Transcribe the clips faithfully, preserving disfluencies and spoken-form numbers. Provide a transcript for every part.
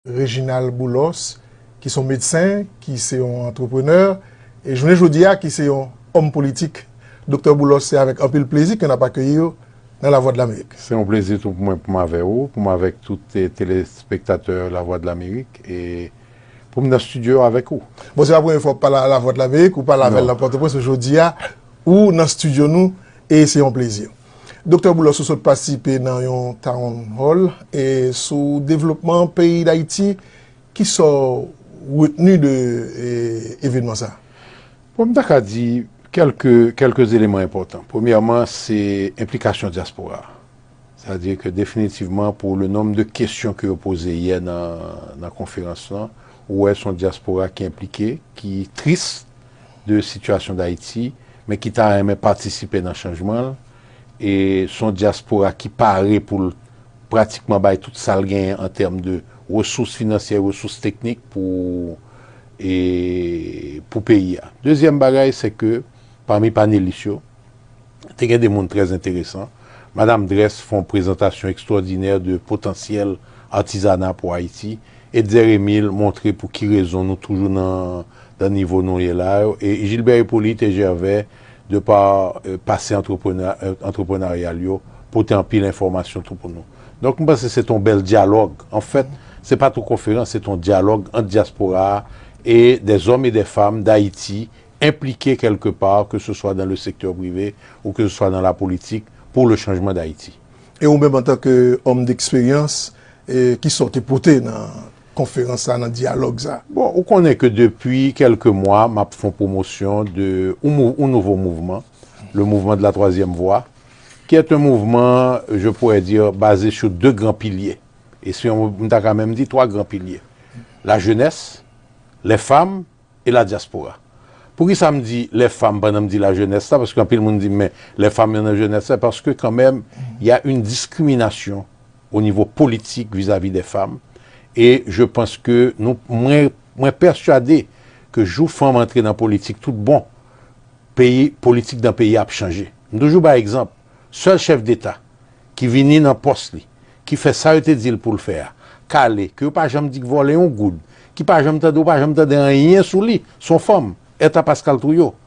Reginald Boulos, ki se yon medsen, ki se yon antreprenè, e jounen jodi a, ki se yon òm politik. Doktè Boulos, se avèk anpil plezi ke n ap akeyi w nan Lavwadlamerik. Se yon plezi tou pou mwen, pou m avè w, pou m avèk tout, eh, telespektatè Lavwadlamerik, e pou m nan estidyo avèk ou. Bon, se pa premye fwa w pale a Lavwadlamerik, ou pale avè l nan Pòtoprens, men jodi a, ou nan estidyo nou, e se yon plezi. Doktè Boulos, ou sot patisipe nan yon town hall, e sou devlopman peyi Dayiti, kisa w retni de, e, evènman sa? Bon, m ta ka di kèlke, kèlke eleman enpòtan. Premyèman, se enplikasyon dyaspora. Sètadi ke definitivman, pou le nonb de kesyon ke yo poze yè nan, nan konferans lan, ou wè se yon dyaspora ki enplike, ki tris de sitiyasyon Dayiti, men ki ta renmen patisipe nan chanjman l. E se yon dyaspora ki pare pou l pratikman bay tout sa l genyen an tèm de resous finansyè, resous teknik pou, e, pou peyi a. Dezyèm bagay, se ke pami panelis yo, te gen de moun trè enteresan. Madam Dress fè yon prezantasyon ekstwòdinè de potansyèl atizana pou Ayiti. Etzer Emile montre pou ki rezon nou toujou nan, nan nivo nou ye la yo. E Gilbert Hyppolite e Gervais, de pa, eh, pase antreprenè-, eh, antreprenaryal yo, pote anpil enfòmasyon tou pou nou. Donk, m panse se te yon bèl dyalòg. Anfèt, se pa t yon konferans, se te yon dyalòg ant dyaspora a e des hommes et des femmes d'Haïti impliqués quelque part, que ce soit dans le secteur privé ou que ce soit dans la politique, pour le changement d'Haïti. E ou menm, antanke òm deksperyans, e, kisa w te pote nan konferans sa, nan dyalòg sa? Bon, ou konnen ke depi kèlke mwa, m ap fè yon pwomosyon de yon mou-, yon nouvo mouvman, le mouvement de la troisième voie, qui est un mouvement, je pourrais dire, basé sur deux grands piliers. E se yon, m ta ka menm di twa gran pilye. La jeunesse, les femmes et la diaspora. Poukisa m di les femmes pandan m di la jeunesse la? Paske anpil moun di m, men les femmes yo nan jeunesse la, paske kanmenm, il y a une discrimination au niveau politique vis-à-vis des femmes. Et je pense que nou, mwen, mwen pèswade ke jou fanm antre nan politik tout bon, peyi, politik nan peyi a ap chanje. M toujou bay egzanp, sèl chèf deta ki vini nan pòs li, ki fè sa yo te di l pou l fè a, kale, ke yo pa janm di k vòlè yon goud, ki pa janm tande, ou pa janm tande anyen sou li, se yon fanm, Ertha Pascal Trouillot.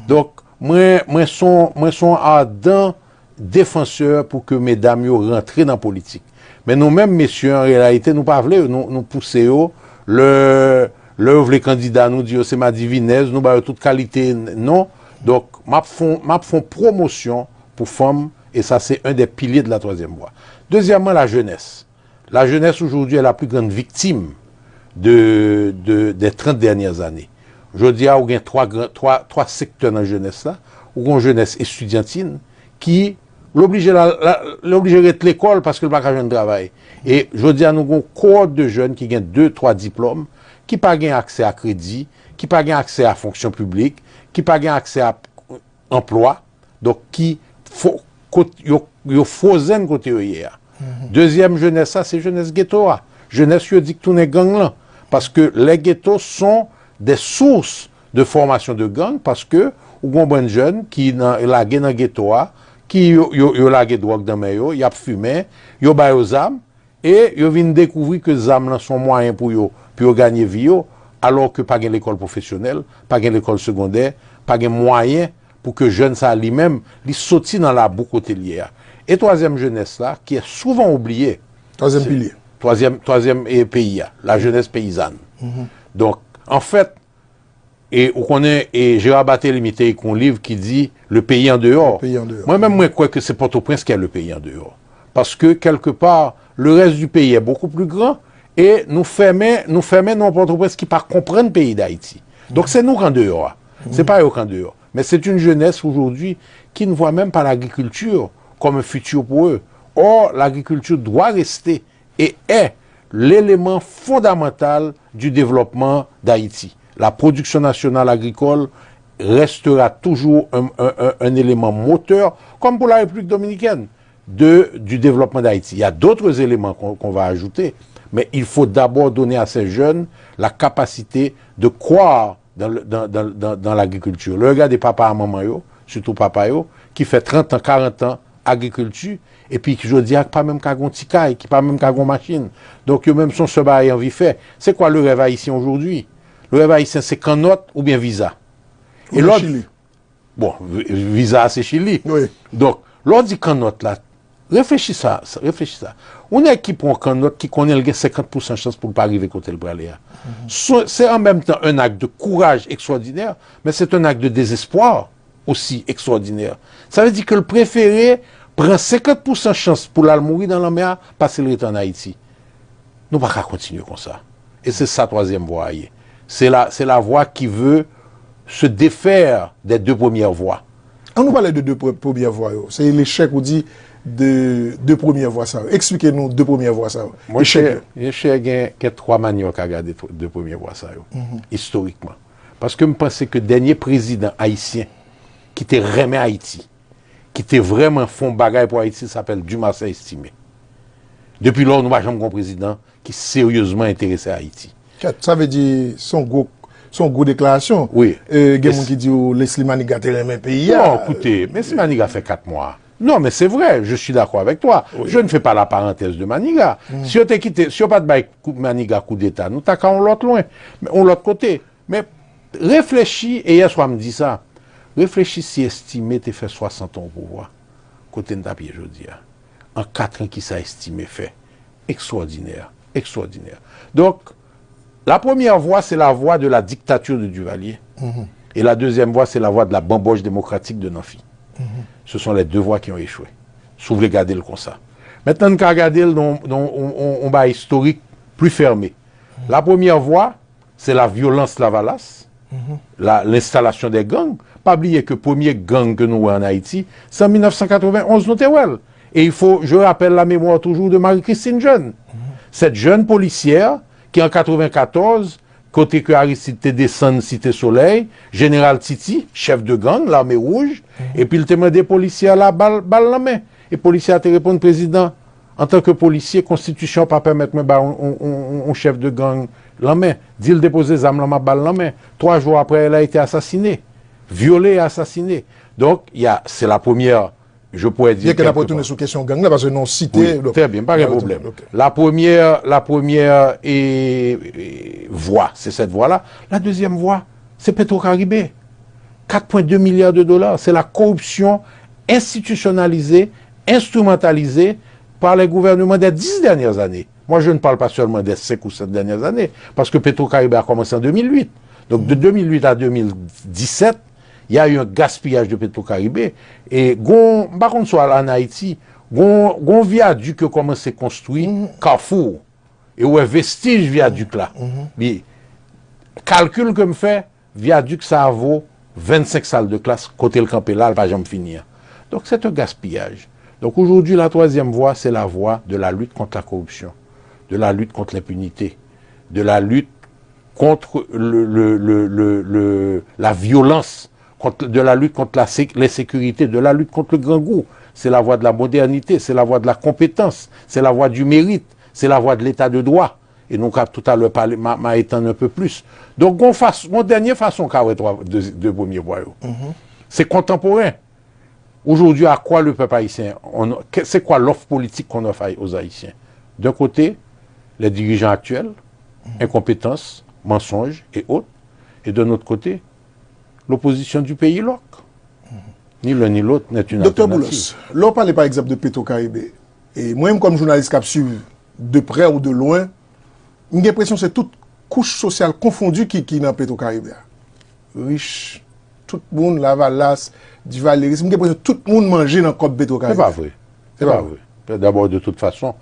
Donk, mwen, mwen se yon, mwen se yon adan defansè pou ke medam yo rantre nan politik. Men nou menm, mesye, an reyalite, nou pa vle yo, nou, nou pouse yo, lè, lè yo vle kandida, nou di yo se madivinèz, nou ba yo tout kalite n-, non. Donk, m ap fè, m ap fè yon pwomosyon pou fanm, e sa se un des piliers de la troisième voie. Dezyèmman, la jeunesse. La jeunesse aujourd'hui est la plus grande victime de, de, des trente dernières années. Jodi a, ou gen twa gran, twa, twa sektè nan jenès la. Ou gen yon jenès estidyantin ki, l oblije la, la, l oblije ret lekòl paske l pa ka jwenn travay. E jodi a, nou gen yon kowòt de jèn ki gen de, twa diplòm, ki pa gen aksè a kredi, ki pa gen aksè a fonksyon piblik, ki pa gen aksè a anplwa, donk ki fo-, kot-, yo, yo frozen kote yo ye a. Dezyèm jenès la, se jenès geto a. Jenès yo di k tounen gang lan. Paske les ghettos sont des sources de formation de gang, paske ou gon bann jèn ki nan, lage nan geto a, ki yo, yo, yo lage dwòg nan men yo, y ap fimen, yo ba yo zam, e yo vin dekouvri ke zam lan se yon mwayen pou yo, pou yo ganye vi yo, alò ke pa gen lekòl pwofesyonèl, pa gen lekòl segondè, pa gen mwayen pou ke jèn sa a li menm, li soti nan labou kote l ye a. E twazyèm jenès la, ki è souvan oubliye, twazyèm se pilye, twazyèm, twazyèm, e, peyi a, la jeunesse paysanne. Donk, anfèt, e ou konnen, e Gérard Barthélemy te ekri yon liv ki di Le pays en dehors. Le pays en dehors. Mwen menm, mwen kwè ke se Pòtoprens ki le pays en dehors. Paske, kèlkepa, le reste du pays est beaucoup plus grand, e nou fèmen, nou fèmen nan Pòtoprens ki pa konprann peyi Dayiti. Donk, se nou k andeyò a. Se pa yo k andeyò. Mais c'est une jeunesse aujourd'hui qui ne voit même pas l'agriculture comme un futur pour eux. Or, l'agriculture doit rester et est l'élément fondamental du développement d'Haïti. La production nationale agricole restera toujours un, un, un, un élément moteur, comme pour la République dominicaine, de, du développement d'Haïti. Il y a d'autres éléments qu'on, qu'on va ajouter, mais il faut d'abord donner à ces jeunes la capacité de croire dans le, dans, dans, dans, dans l'agriculture. Lè w gade papa a manman yo, sitou papa yo, ki fè trant an, karant an agrikilti, epi ki jodi a pa menm ka gon ti kay, ki pa menm ka gon machin. Donk yo menm se yon sèl bagay yo anvi fè. C'est quoi le rêve haïtien aujourd'hui? Le rêve haïtien, c'est kannòt oubyen viza. E lòt, bon, vi- viza a se Chili. Donk, lè w di kannòt la, reflechi sa, sa- reflechi sa. Yon nèg ki pran kannòt ki konnen l gen senkant pousan chans pou l pa rive kote l prale a. Se se an menm tan un acte de courage extraordinaire, mais c'est un acte de désespoir aussi extraordinaire. Sa vle di ke l prefere pran senkant pousan chans pou l al mouri nan lanmè a pase l rete ann Ayiti. Nou pa ka kontinye konsa. E se sa twazyèm vwa a ye. C'est la, c'est la voie qui veut se défaire des deux premières voies. An nou pale de de pre- premyè vwa yo. Se lechèk ou di de de premyè vwa sa yo. Eksplike nou de premyè vwa sa yo. Echèk yo. Monchè, gen, gen twa manyè w ka gade tw- de premyè vwa sa yo, istorikman. Paske m panse ke dènye prezidan ayisyen ki te renmen Ayiti, ki te vrèman fè yon bagay pou Ayiti, se apèl Dumarsais Estimé. Depi lò, nou pa janm gen yon prezidan ki seryezman enterese Ayiti. Kèt, sa vle di se yon gwo, se yon gwo deklarasyon. Wi. E, gen moun ki di w Leslie Manigat te renmen peyi a. Non, koute, Leslie Manigat fè kat mwa. Non, mais c'est vrai, je suis d'accord avec toi. Je ne fais pas la parenthèse de Manigat. Si yo te kite, si yo pa t bay kou- Manigat koudeta, nou ta ka yon lòt lwen, men yon lòt kote. Men reflechi, e yèswa m di sa, reflechi si Estimé te fè swasant an o pouvwa, kote n t ap ye jodi a. An kat an, kisa Estimé fè? Extraordinaire, extraordinaire. Donc, la première voie, c'est la voie de la dictature de Duvalier. Et la deuxième voie, c'est la voie de la bamboche démocratique de Namphy. Ce sont les deux voies qui ont échoué. Si w vle gade l konsa. Mentnan, n ka gade l nan yon bagay istorik pli fèmen. La première voie, c'est la violence Lavalas, la, l'installation des gangs. Pa bliye ke premye gang ke nou wè ann Ayiti, se an mil nèf san katrevenn onz nou te wè l. Et il faut, je rappelle la mémoire toujours de Marie-Christine Jeune. Cette jeune policière qui en quatre-vingt-quatorze, kote ke Aristide te desann Site Solèy, Jeneral Titi, chèf de gang, Lame Wouj, epi l te mande polisye a la bal, bal nan men. E polisye a te reponn, Prezidan, antanke polisye, konstitisyon an pa pèmèt mwen bay yon, yon, yon, yon chèf de gang lanmen. Di l depoze zam lan, m ap ba l lanmen. Twa jou apre, elle a été assassinée. Violée et assassinée. Donc, il y a, c'est la première, je pourrais dire. Byen ke n ap retounen sou kesyon gang la, paske nou site. Wi, trè byen, pa gen pwoblèm. La première, la première, et, et voie, c'est cette voie-là. La deuxième voie, c'est Petro-Caribe. Quatre point deux milliards de dollars, c'est la corruption institutionnalisée, instrumentalisée par les gouvernements des dix dernières années. Moi, je ne parle pas seulement des cinq ou sept dernières années, parce que Petro-Caribe a commencé en deux mille huit. Donc, de deux mille huit à deux mille dix-sept, il y a eu un gaspillage de Petro-Caribe. E gon, m pa konn si w al ann Ayiti, gon, gon vyadik yo kòmanse konstwi Kafou. E w wè vestij vyadik la. Li, kalkil ke m fè, vyadik sa a vo vennsenk sal de klas, kote l kanpe la, l pa janm fini an. Donc, c'est un gaspillage. Donc, aujourd'hui, la troisième voie, c'est la voie de la lutte contre la corruption, de la lutte contre l'impunité, de la lutte contre le, le, le, le, le- la violence, contre, de la lutte contre la sé- l'insécurité, de la lutte contre le grand goût. C'est la voie de la modernité, c'est la voie de la compétence, c'est la voie du mérite, c'est la voie de l'état de droit. E nou ka toutalè pale, m a, m a etann un peu plus. Donk, gon fas, gon dènye fason w ka wè twa, de, de premye vwa yo. Se kontanporen. Aujourd'hui, à quoi le peuple haïtien, on, que- c'est quoi l'offre politique qu'on offre à- aux Haïtiens? D'un côté, les dirigeants actuels, incompétence, mensonge et autres, et d'un autre côté, l'opposition du pays lòk. Ni l'un ni l'autre n'est une Doktè alternative. Boulos, lè w pale pa egzanp de Petro Caribe, e mwen menm kòm jounalis k ap swiv de prè ou de lwen, m gen enpresyon se tout kouch sosyal konfondi ki, ki nan Petro Caribe a. Rich, tout moun, Lavalas, Divalyeris, m gen enpresyon tout moun manje nan kòb Petro Caribe. Se pa vre. Se pa vre. Dabò, de tout fason,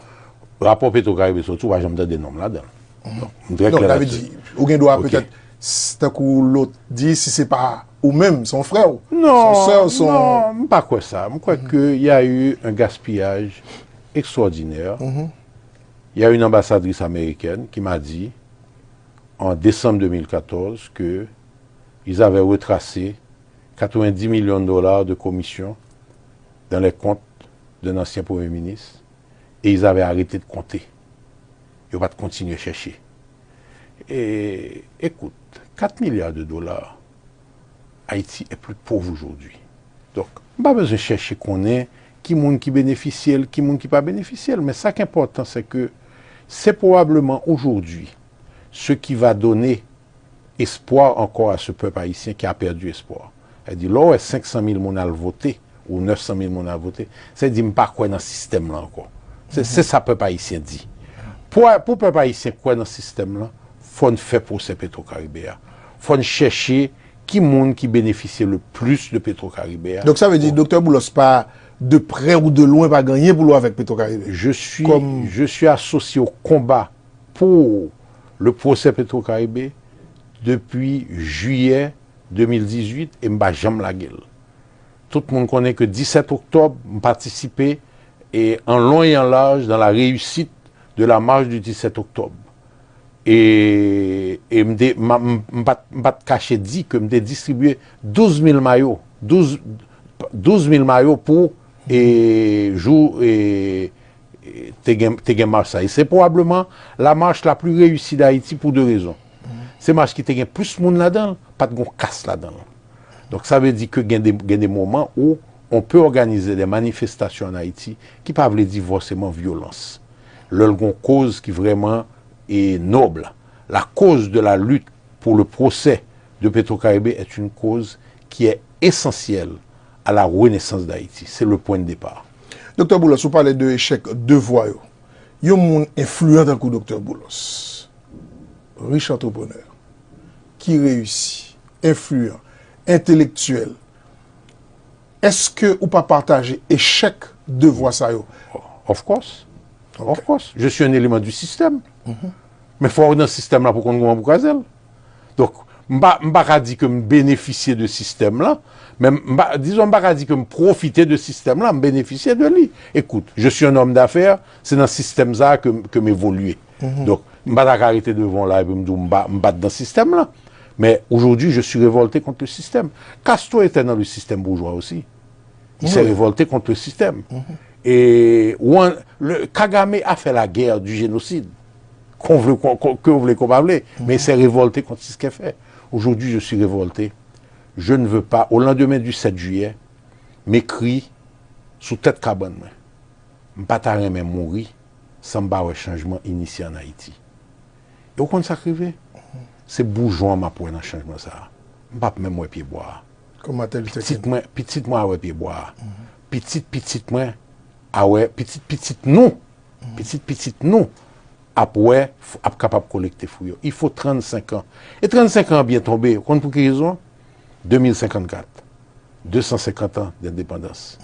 rapò Petro Caribe soti, ou pa janm tande non m ladan l. Non, m trè klè la-dessus. Ou gen dwa petèt, s- tankou lòt di, si se pa ou menm, se yon frè w, se yon sè w, se yon... Non, m pa kwè sa. M kwè ke y a eu un gaspillage extraordinaire. Il y a une ambassadrice américaine qui m'a dit, en décembre deux mille quatorze, que ils avaient retracé quatre-vingt-dix millions de dollars de commissions dans les comptes d'un ancien premier ministre et ils avaient arrêté de compter. Yo pa t kontinye chèche. E, écoute, quatre milliards de dollars, Haïti est plus pauvre aujourd'hui. Donk, m pa bezwen chèche konnen ki moun ki benefisye l, ki moun ki pa benefisye l. Men sa ki enpòtan, se ke c'est probablement aujourd'hui ce qui va donner espoir encore à ce peuple haïtien qui a perdu espoir. Sa di, lè w wè senk san mil moun al vote, ou nèf san mil moun al vote, se di m pa kwè nan sistèm lan ankò. Se se sa pèp ayisyen di. Pou, pou pèp ayisyen kwè nan sistèm lan, fò n fè pwosè Petro Caribe a. Fò n chèche ki moun ki benefisye le plis de Petro Caribe a. Donk sa vle di Doktè Boulos pa de prè ou de lwen pa gen anyen pou l wè avèk Petro Caribe. Je suis, Kòm je suis associé au combat pour le procès Petro Caribe depuis juillet deux mille dix-huit e m pa janm lage l. Tout moun konnen ke disèt oktòb, m patisipe e an long et en large dans la réussite de la marche du disèt oktòb. E, e m te, m, m, m pa t, m pa t kache di ke m te distribye douz mil mayo, douz, douz mil mayo pou, e, jou, e, e, te gen, te gen mach sa. E se pwobableman la marche la plus réussie d'Haïti pour deux raisons. Se mach ki te gen plis moun ladan l, pa t gen kas ladan l. Donk sa vle di ke gen de, gen de moman où on peut organiser des manifestations en Haïti ki pa vle di fòseman vyolans. Lè l gon koz ki vrèman e nòb. La cause de la lutte pour le procès de Petro-Caribe est une cause qui est essentielle à la renaissance d'Haïti. C'est le point de départ. Doktè Boulos, ou pale de echèk devwa yo. Yon moun enfliyan tankou Doktè Boulos, rich antreprenè, ki reyisi, enfliyan, entelektyèl, èske ou pa pataje echèk devwa sa yo? Of course. Of course. Je suis un élément du système. Men fò w nan sistèm la pou konn kòman pou kraze l. Donk, m pa, m pa ka di ke m benefisye de sistèm lan, men m pa, dizon, m pa ka di ke m pwofite de sistèm lan, m benefisye de li. Écoute, je suis un homme d'affaires, se nan sistèm sa a ke, ke m evolye. Donk, m pa ta ka rete devan w la epi m di w m pa, m pa t nan sistèm lan. Mais aujourd'hui, je suis révolté contre le système. Castro était dans le système bourgeois aussi. Il s'est révolté contre le système. Et Juan, le, Kagame a fait la guerre du génocide. Qu'on vle, qu'on, qu'on, que vous voulez, qu'on pas vle, mais il s'est révolté contre ce qu'il fait. Aujourd'hui, je suis révolté. Je ne veux pas, au lendemain du sept juillet, m ekri sou tèt kabann mwen. M pa ta renmen mouri san m pa wè chanjman inisye ann Ayiti. E w konn sa k rive? Se boujwa m ap wè nan chanjman sa a. M p ap menm wè pyebwa a. Kòm Martin Luther King. Pitit mwen, pitit mwen a wè pyebwa a. Pitit pitit mwen a wè, pitit pitit nou, pitit pitit nou ap wè, ap kapab kolekte fwi yo. Il faut trannsenk an. E trannsenk an byen tonbe. Ou konn pou ki rezon? De mil senkannkat. De san senkant an dendepandans.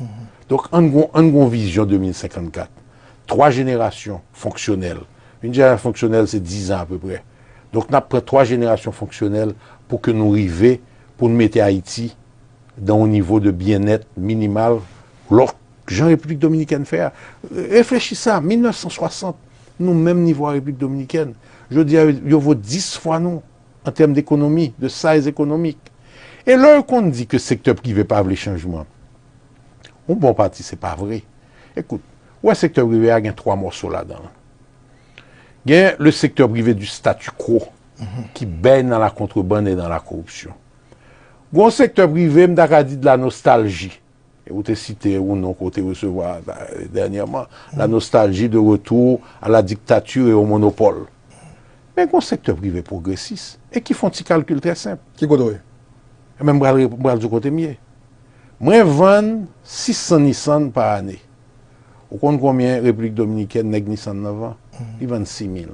Donk, ann gon, ann gon vizyon de mil senkannkat. Twa jenerasyon fonksyonèl. Yon jenerasyon fonksyonèl, se diz an apeprè. Donk, n ap pran twa jenerasyon fonksyonèl pou ke nou rive, pou n mete Ayiti dans un niveau de bien-être minimal, lòk jan Repiblik Dominikèn fè a. Reflechi sa, mil nèf san swasant, nou menm nivo a Repiblik Dominikèn. Jodi a, yo vo dis fwa nou an tèm dekonomi, de size économique. E lè yo konn di ke sektè prive pa vle chanjman, yon bon pati se pa vre. Ekout, ou wè sektè prive a gen twa mòso ladan l. Gen le secteur privé du statu quo, ki bèy nan la contrebande et dans la corruption. Gon sektè prive, m ta ka di de la nostalji. E ou te site yon non ke w te resevwa, euh, dènyèman, la nostalgie de retour à la dictature et au monopole. Men gon sektè prive pwogresis, e ki fè yon ti kalkil trè senp. Ki kote w ye? E men m pral, m pral di w kote m ye. Mwen vann sis san Nissan pa ane. Ou konn konbyen Repiblik Dominikèn nèg Nissan nan vann? Li vann sis mil.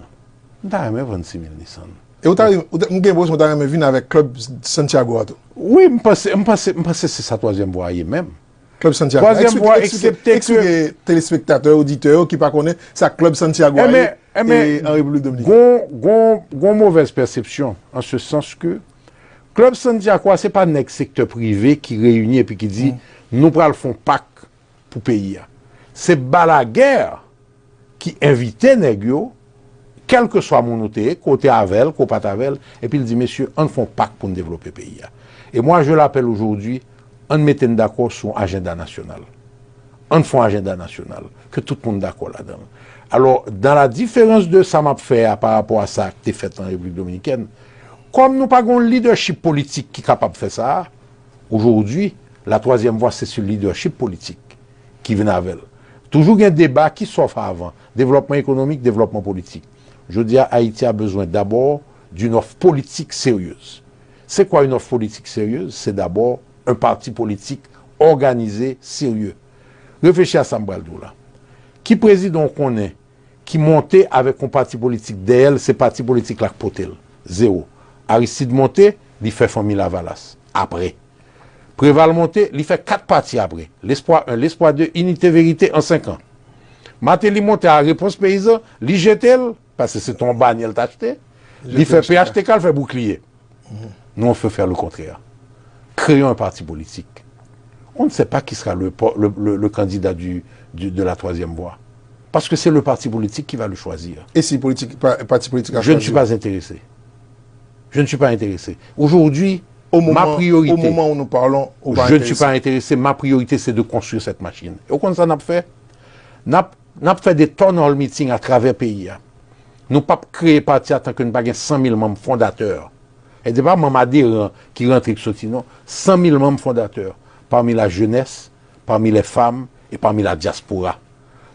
M ta renmen vann sis mil Nissan. E ou ta, ou ta, m gen enpresyon ou ta renmen vin avèk klèb Santiago a tou. Wi, m panse, m panse, m panse se sa twazyèm vwa a ye menm. Klèb Santiago. Twazyèm vwa, eksplike, eksepte ke eksplike telespektatè, oditè yo ki pa konnen sa klèb Santiago a ye, e, an Repiblik Dominikèn. Gon, gon, gon movèz pèsepsyon, an se sans ke klèb Santiago a, se pa nèg sektè prive ki reyini epi ki di, nou pral fè yon pak pou peyi a. Se Balaguer ki envite nèg yo, kèlkeswa moun ou te ye, ke w te avè l, ke w pa t avè l, epi l di, mesye, ann fè yon pak pou n devlope peyi a. Et moi, je l'appelle aujourd'hui, ann mete n dakò sou yon ajanda nasyonal. Ann fè yon ajanda nasyonal, ke tout moun dakò ladan l. Alò, dans la différence de sa m ap fè a pa rapò a sa k te fèt an Repiblik Dominikèn, kòm nou pa gen yon lidèchip politik ki kapab fè sa a, aujourd'hui, la troisième voie, c'est ce leadership politique ki vin avè l. Toujou gen deba ki sòf avan, devlòpman ekonomik, devlòpman politik. Jodi a, Ayiti a bezwen dabò d'une offre politique sérieuse. C'est quoi une offre politique sérieuse? C'est d'abord un parti politique organisé, sérieux. Reflechi a sa m pral di w la. Ki prezidan w konnen ki monte avèk yon pati politik dèyè l, se pati politik la k pote l? Zewo. Aristide monte, li fè Fanmi Lavalas. Apre. Preval monte, li fè kat pati apre. Lespwa en, Lespwa de, Inite Verite an senk an. Martelly monte a Repons Peyizan, li jete l, paske se te yon banyè l t achte. Li fè P H T K, l fè Boukliye. Nous, on veut faire le contraire. Créons un parti politique. On ne sait pas qui sera le, po- le, le- le candidat du, du- de la troisième voie. Parce que c'est le parti politique qui va le choisir. E si politik, pa- pati politik la Je ne chwazi? Suis pas intéressé. Je ne suis pas intéressé. Aujourd'hui, Au ma moment, au priorité, moment où nous parlons, ou pa je ne suis entérese? Pas intéressé. Ma priorité, c'est de construire cette machine. E w konn sa n ap fè? N ap, n ap fè de town hall meeting atravè peyi a. Nou p ap kreye pati a tanke n pa gen san mil manm fondatè. E se pa manm aderan ki rantre, ki soti, non. San mil manm fondatè, parmi la jeunesse, parmi les femmes et parmi la diaspora.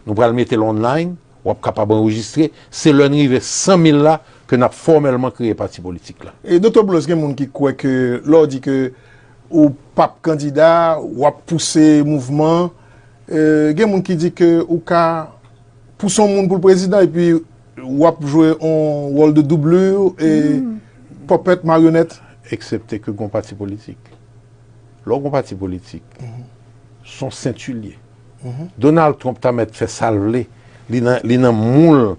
Nou pral mete l online, w ap kapab anrejistre. Se lè n rive san mil la ke n ap fòmèlman kreye pati politik la. E Doktè Boulos, gen moun ki kwè ke lè w di ke ou p ap kandida, w ap pouse mouvman, e, gen moun ki di ke ou ka pouse yon moun pou l prezidan epi w ap jwe yon wòl de doublure e puppet, maryonèt. Eksepte ke gon pati politik. Lè w gon pati politik, se yon senti l ye. Donald Trump ta mèt fè sa l vle, li nan, li nan moul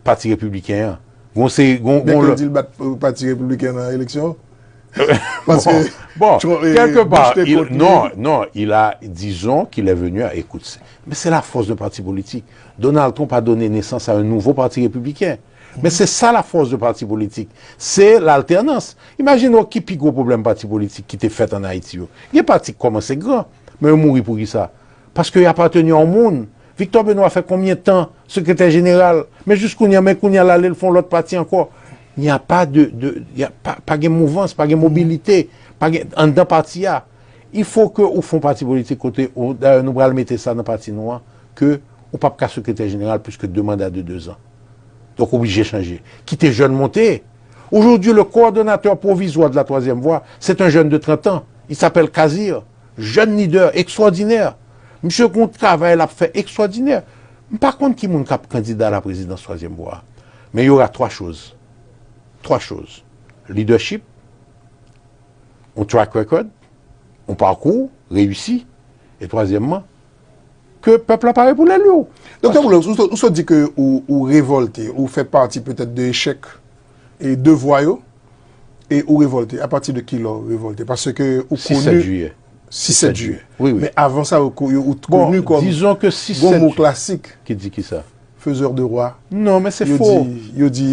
Pati Repibliken an. Gon se, gon, Byen gon ke lè- l di l bat, euh, Pati Repibliken nan eleksyon. Paske Bon, bon, Trump, eh, quelque part, Bush te il- kont li. Non, non, il a, disons qu'il est venu à, écoute, c'est- mais c'est la force d'un parti politique. Donald Trump a donné naissance à un nouveau parti républicain. Mais c'est ça la force de parti politique. C'est l'alternance. Imagine ki pi gwo pwoblèm pati politik ki te fèt an Ayiti yo. Gen pati ki kòmanse gran, men yo mouri pou kisa? Paske yo apateni a yon moun. Victor Benoît fè konbyen tan sekretè jeneral? Men jis kounye a, men kounye a l ale l fè yon lòt pati ankò. Y a pa de, de, y a pa, pa gen mouvans, pa gen mobilite, pa gen anndan pati a. Il faut que ou fè yon pati politik kote, ou, dayè nou pral mete sa nan pati nou an, ke ou p ap ka sekretè jeneral plis ke de manda de de zan. Donk, oblije chanje. Kite jèn monte. Aujourd'hui, le coordonnateur provisoire de la troisième voie, c'est un jeune de trente ans. Il s'appelle Kazir. Jèn lidè ekstwòdinè. Misye gon travay l ap fè ekstwòdinè. M pa konn ki moun k ap kandida la prezidans twazyèm vwa. Men y aura trois choses. Trois choses. Leadership, yon track record, yon parcours réussi, e twazyèmman, ke pèp la pare pou l eli w. Doktè Boulos, ou, ou sot di ke ou, ou revòlte, ou fè pati petèt de echèk e de vwa yo, e ou revòlte. Apati de ki lè w revòlte? Paske ou Sis koni jiyè. Sis sèt jiyè. Wi, wi. Men avan sa, ou ko- ou t Bon, koni kòm dizon ke sis gon sèt mo jiyè. Klasik, Ki di ki sa? Faiseur de roi. Non, men se Yo fo. Di, yo di,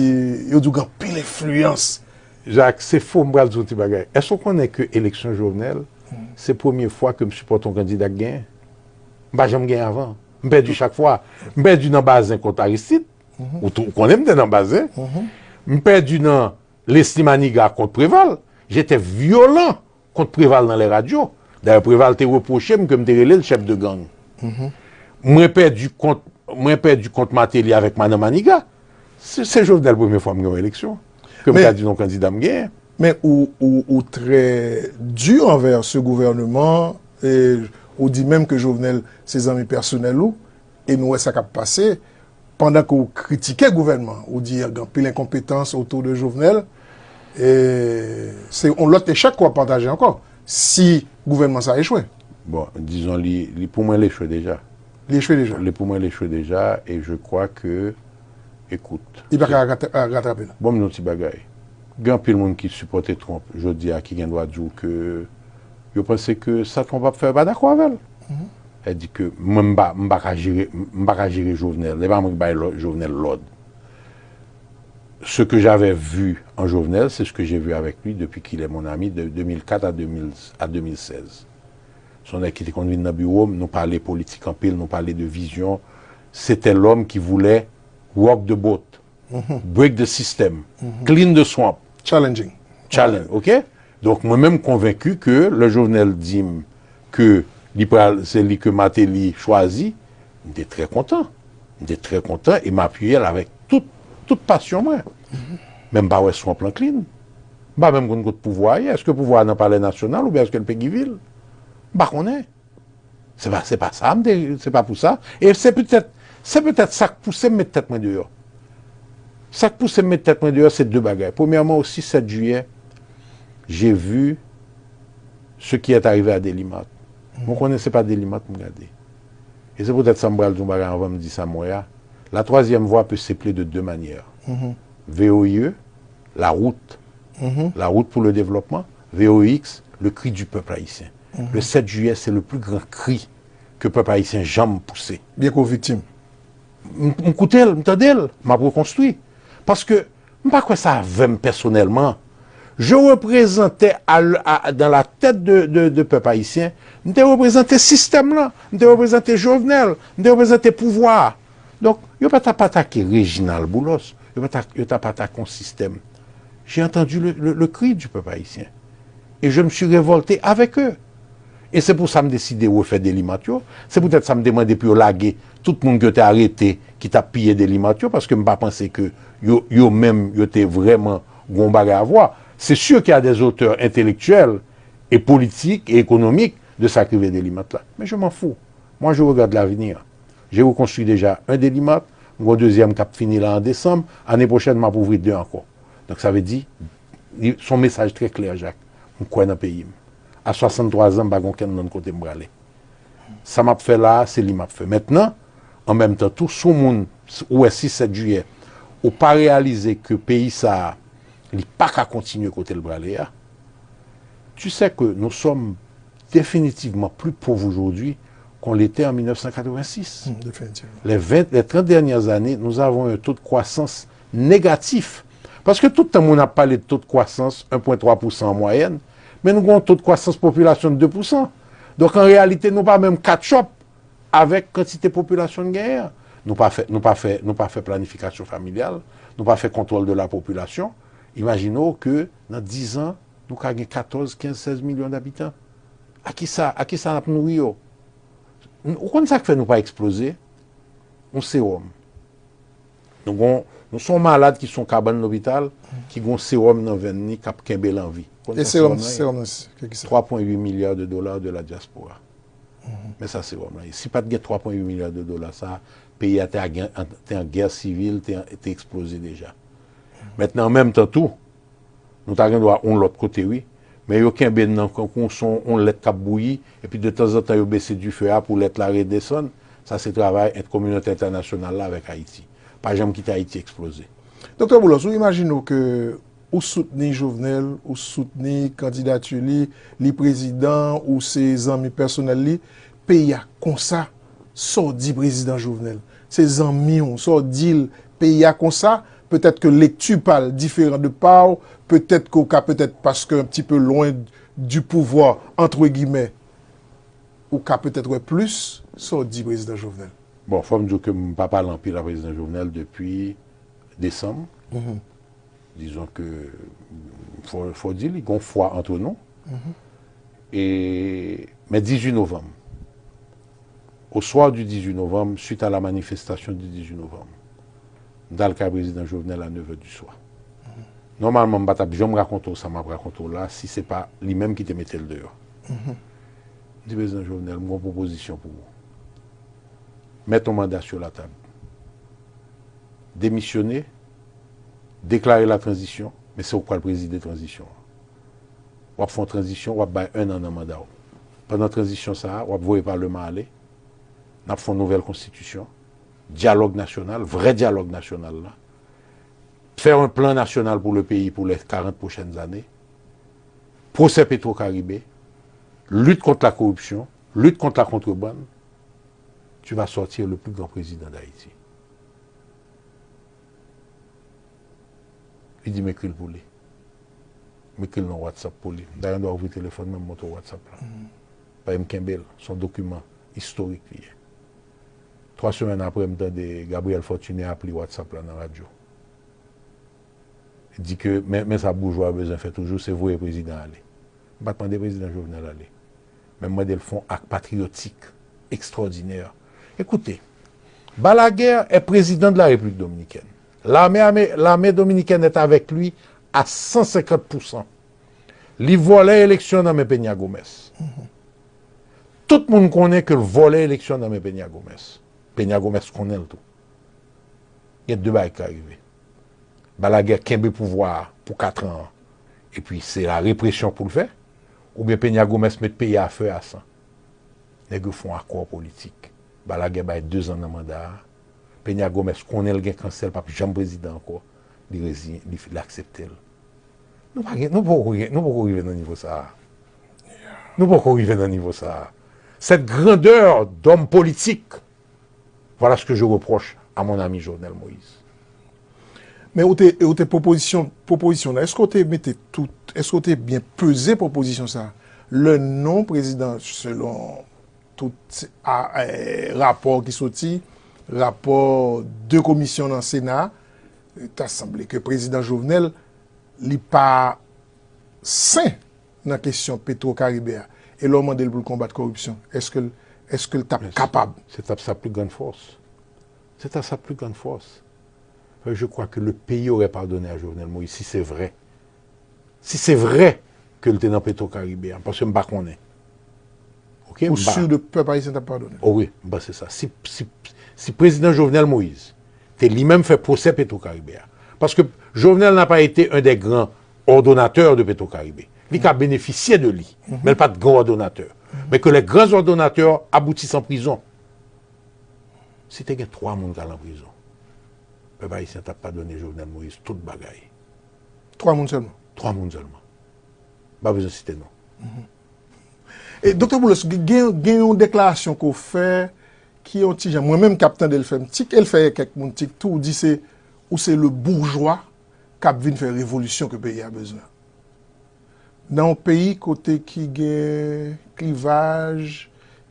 yo di w gen anpil enfliyans. Jacques, se fo, m pral di w ti bagay. Èske w konnen ke eleksyon Jovenel, se premye fwa ke m sipòte yon kandida k genyen? M pa janm genyen avan. M pèdi chak fwa. M pèdi nan Bazin kont Aristide. Ou tou- ou konnen m te nan Bazin. M pèdi nan Leslie Manigat kont Préval. J'étais violent kont Préval nan lè radyo. Dayè, Préval te repwoche m ke m te rele l chèf de gang. Mwen pèdi kont, mwen pèdi kont Martelly avèk madan Manigat. Se, se Jovenel premye fwa m gen yon eleksyon. Ke m Men- ka di non kandida m genyen. Men ou, ou, ou trè di anvè se gouvèneman, e ou di menm ke Jovenel se zanmi pèsonèl ou, e nou wè sa k ap pase, pandan ke ou kritike gouvènman, ou di gen anpil enkonpetans otou de Jovenel, e se yon lòt echèk w ap pataje ankò, si gouvènman sa echwe. Bon, dizon li, li pou mwen l echwe deja. Li echwe deja. Li pou mwen l echwe deja, e je crois que, écoute, Li pa ka ratra- ratrape l. Bon, m di yon ti bagay. Gen anpil moun ki sipòte Trump jodi a ki gen dwa di w ke yo panse ke sa Trump ap fè yo pa dakò avè l. Sa di ke mwen m pa, m pa ka jere, m pa ka jere Jovenel. Se pa mwen ki bay lò- Jovenel lòd. Ce que j'avais vu en Jovenel, c'est ce que j'ai vu avec lui depuis qu'il est mon ami de deux mille quatre à deux mille, à deux mille seize. Se yon nèg ki te konn vin nan biwo m, nou pale politik anpil, nou pale de vizyon. C'était l'homme qui voulait rock the boat, break the system, clean the swamp. Challenging. Challenge, ok? Donk, mwen menm konvenki ke lè Jovenel di m ke Li pral, se li ke Martelly chwazi. M te trè kontan. M te trè kontan e m apiye l avèk tout, tout pasyon mwen. Men m pa wè Swamp lan clean. M pa menm konn kot pouvwa a ye. Èske pouvwa a nan Palè Nasyonal oubyen èske l Peguy Ville? M pa konnen. Se pa, se pa sa, m te, se pa pou sa. E se petèt, se petèt sa k pouse m met tèt mwen deyò. Sa k pouse m met tèt mwen deyò, se de bagay. Premyèman, o six sept juillet, j'ai vu ce qui est arrivé à Delimat. Mwen konnen se pa Delimat m gade. E se poutèt sa m pral di yon bagay anvan m di sa m wè a. La troisième voie peut s'épeler de deux manières. V O I E, la route. La route pour le développement. V O I X, le cri du peuple haïtien. Le sept juillet, c'est le plus grand cri ke pèp ayisyen janm pouse. Byen ke w viktim. M, m koute l, m tande l, m ap rekonstwi. Paske m pa kwè sa avè m pèsonèlman. Je représentais à l-, à, dans la tête de, de, de pèp ayisyen, m te reprezante sistèm lan, m te reprezante Jovenel, m te reprezante pouvwa a. Donk, yo pa t ap atake Reginald Boulos, yo pa t ap, yo t ap atake yon sistèm. J'ai entendu le, le, le cri du peuple haïtien. Et je me suis révolté avec eux. E se pou sa m deside refè Delimat yo. Se poutèt sa m te mande pou yo lage tout moun ke yo te arete ki t ap piye Delimat yo, paske m pa panse ke yo, yo menm, yo te vrèman gon bagay a vwa. C'est sûr qu'il y a des auteurs intellectuels et politiques et économiques de sa k rive Delimat la. Mais je m'en fous. Moi, je regarde l'avenir. J'ai reconstruit déjà un Delimat, m gon dezyèm k ap fini la an desanm, ane pwochèn m ap ouvri de ankò. Donk sa vle di, li, se yon mesaj trè klè, Jak. M kwè nan peyi m. A swasanntwa zan, m pa gen okenn lòt kote m prale. Sa m ap fè la a, se li m ap fè. Mentnan, an menm tan tou, si yon moun, ou wè sis, sèt jiyè, ou pa reyalize ke peyi sa a, li pa ka kontinye kote l prale a, tu sais que nous sommes définitivement plus pauvres aujourd'hui qu'on l'était en mille neuf cent quatre-vingt-six. Hmm, définitivement. Les vingt, les trente dernières années, nous avons un taux de croissance négatif. Paske tout tan moun ap pale de taux de croissance un point trois pour cent en moyenne, men nou gen yon taux de croissance popilasyon de deux pour cent. Donk, an reyalite, nou pa menm ketch up avèk kantite popilasyon n genyen an. Nou pa fè, nou pa fè, nou pa fè planifikasyon familyal, nou pa fè kontwòl de la popilasyon. Imajine w ke nan diz an, nou ka gen katòz, kenz, sèz milyon dabitan. A kisa, a kisa n ap nouri yo? N-, ou konn sa k fè nou pa eksploze? Yon sewòm. Nou gon, nou se yon malad ki se yon kabann lopital, ki gon sewòm nan venn li k ap kenbe l an vi. Konn sa sewòm nan ye? E sewòm, sewòm nan, se, ki, ki sa? Trois point huit milliards de dollars de la diaspora. Men sa sewòm nan ye. Si pa t gen twa pwen uit milya de dola sa, peyi a te a gen, an, te an gè sivil, te, te eksploze deja. Mentnan, an menm tan tou, nou ta gen dwa yon lòt kote, wi. Men yo kenbe n nan kankou se yon lèt k ap bouyi, epi de tanzantan yo bese dife a pou lèt la redesann. Sa se travay ent-, kominote entènasyonal la avèk Ayiti. Pa janm kite Ayiti eksploze. Doktè Boulos, ou imajine w ke ou soutni Jovenel, ou soutni kandidati li, li prezidan, ou se zanmi pèsonèl li, peyi a konsa, sa w di prezidan Jovenel? Se zanmi w, sa w di l, peyi a konsa, petèt ke lekti pa l diferan de pa w, petèt ke w ka petèt paske un petit peu loin du pouvoir, entre guillemets, ou ka petèt wè plis, sa w di prezidan Jovenel? Bon, fò m di w ke m pa pale anpil a prezidan Jovenel depi desanm. Dizon ke, fò, fò di li, gon fwa ant nou. E, men dizuit novanm, au soir du dix-huit novembre, suite à la manifestation du dix-huit novembre, m t al kay prezidan Jovenel a nev è du swa. Nòmalman, m pa t ap janm rakonte w sa m ap rakonte w la si se pa li menm ki te mete l deyò. M di, "Prezidan Jovenel, m gon pwopozisyon pou ou. Mèt yon manda sur la table. Demisyone, deklare la tranzisyon, men se ou k pral prezide tranzisyon an. W ap fè yon tranzisyon, w ap bay en an nan manda w. Pandan tranzisyon sa a, w ap voye paleman ale, n ap fè yon nouvèl konstitisyon, dyalòg nasyonal, vrè dyalòg nasyonal la, fè yon plan nasyonal pou le peyi pou les quarante prochaines années, pwosè Petro Caribe, lit kont la koripsyon, lit kont la kontrebann, tu vas sortir le plus grand président d'Haïti." Li di m ekri l pou li. M ekri l nan WhatsApp pou li. M ta gen dwa ouvri telefòn mwen, m montre w WhatsApp la. Paske m kenbe l. Se yon dokiman istorik li ye. Twa semèn apre, m tande Gabriel Fortuné ap li WhatsApp la nan radyo. Di ke, men, men sa boujwa yo bezwen fè toujou, se voye prezidan ale. M pa t mande prezidan Jovenel ale. Men m mande l fè yon ak patriyotik ekstwòdinè. Écoutez, Balaguer est président de la République dominicaine. L'armée amé- l'armée dominicaine est avec lui à cent cinquante pour cent. Li vòlè eleksyon nan men Peña Gómez. Tout moun konnen ke l vòlè eleksyon nan men Peña Gómez. Peña Gómez konnen l tou. Gen de bagay ki ka rive. Balaguer kenbe pouvwa a pou kat an an, epi se la represyon pou l fè, oubyen Peña Gómez met peyi a fè a san. Nèg yo fè yon akò politik. Balaguer bay de zan nan manda a. Peña Gómez konnen l gen kansè, l p ap janm prezidan ankò. Li reziyen, li, li aksepte l. Nou pa gen, nou poko gen, nou poko rive nan nivo sa a. Nou poko rive nan nivo sa a. Cette grandeur d'homme politique, voilà ce que je reproche à mon ami Jovenel Moïse. Men ou te, ou te pwopozisyon, pwopozisyon la, èske ou te mete tout, èske ou te byen peze pwopozisyon sa? Le non prezidan, selon tout a, eh, rapò ki soti, rapò de komisyon nan Sena, ta sanble ke prezidan Jovenel, li pa sen nan kesyon Petro Caribe a. E lè w mande l pou l konbat kòripsyon, èske l, èske l t ap kapab? C'est à sa plus grande force. C'est à sa plus grande force. Je crois que le pays aurait pardonné à Jovenel Moïse si c'est vrai. Si c'est vrai ke l te nan Petro Caribe a, paske m pa konnen. Ok, Ou si de pèp ayisyen t ap padone? Oh wi, m panse sa. Si, si, si prezidan Jovenel Moïse te li menm fè pwosè Petro Caribe a, paske Jovenel n'a pas été un des grands ordonnateurs de Petro Caribe. Li ka benefisye de li, men l pa t gran òdonatè. Men ke les grands ordonnateurs aboutissent en prison. Si te gen twa moun k al an prizon, pèp ayisyen t ap padone Jovenel Moïse tout bagay. Twa moun sèlman? Twa moun sèlman. M pa bezwen site non. E Doktè Boulos, gen, gen yon deklarasyon ke w fè ki yon ti jan, mwen menm k ap tande l fè m tik, e l fè kèk moun tik tou, ou di se, ou se le boujwa k ap vin fè revolisyon ke peyi a bezwen. Nan yon peyi kote ki gen klivaj,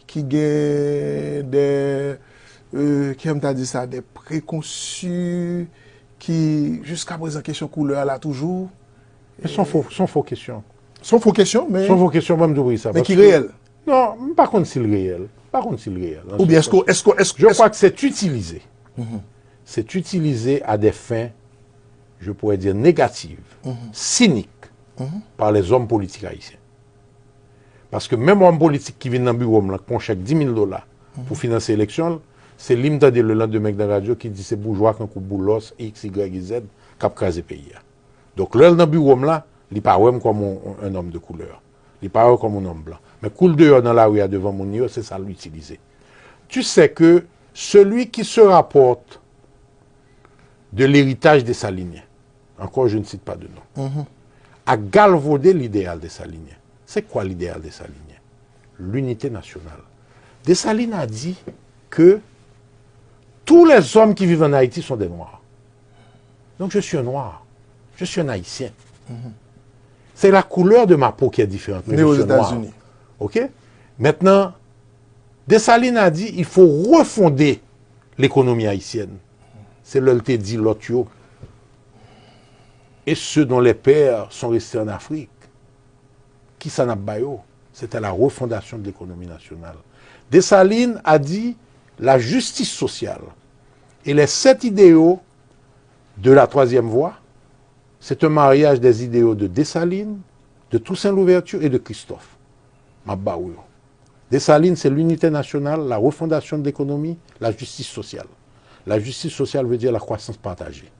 ki gen de, euh, kòman m ta di sa, de prekonsi, ki jiska prezan kesyon koulè a la toujou. Se yon fo, se yon fo kesyon. Se yon fo kesyon, men. Se yon fo kesyon, ban m di w sa. Men ki reyèl. Non, m pa konn si l reyèl. M pa konn si l reyèl. Oubyen èske, èske, èske, Je crois que c'est utilisé. C'est utilisé à des fins, je pourrais dire, négatives, cyniques, par les hommes politiques haïtiens. Paske menm òm politik ki vin nan biwo m lan, k pran chèk dis mil dola pou finanse eleksyon l, se li m tande le lendemain nan radyo ki di se boujwa kankou Boulos, X, Y, Z k ap kraze peyi a. Donk, lè l nan biwo m la, li pa wè m kòm yon, yon nonm de koulè. Li pa wè kòm yon nonm blan. Men kou l deyò nan lari a devan moun yo, se sa l itilize. Tu sais que celui qui se rapporte de l'héritage dessalinien, encore je ne cite pas de nom, a galvaudé l'idéal dessaliniens. C'est quoi l'idéal dessaliniens? L'unité nationale. Dessalines a dit que tous les hommes qui vivent en Haïti sont des Noirs. Donc je suis un Noir. Je suis un Haïtien. C'est la couleur de ma peau qui est différente, mais je suis un Noir. Ok? Maintenant, Dessalines a dit il faut refonder l'économie haïtienne. Se lè l te di lòt yo, et ceux dont les pères sont restés en Afrique, kisa n ap ba yo? C'était la refondation de l'économie nationale. Dessalines a dit la justice sociale et les sept idéaux de la troisième voie, c'est un mariage des idéaux de Dessalines, de Toussaint Louverture et de Christophe. M ap ba ou yo. Dessalines, c'est l'unité nationale, la refondation de l'économie, la justice sociale. La justice sociale veut dire la croissance partagée.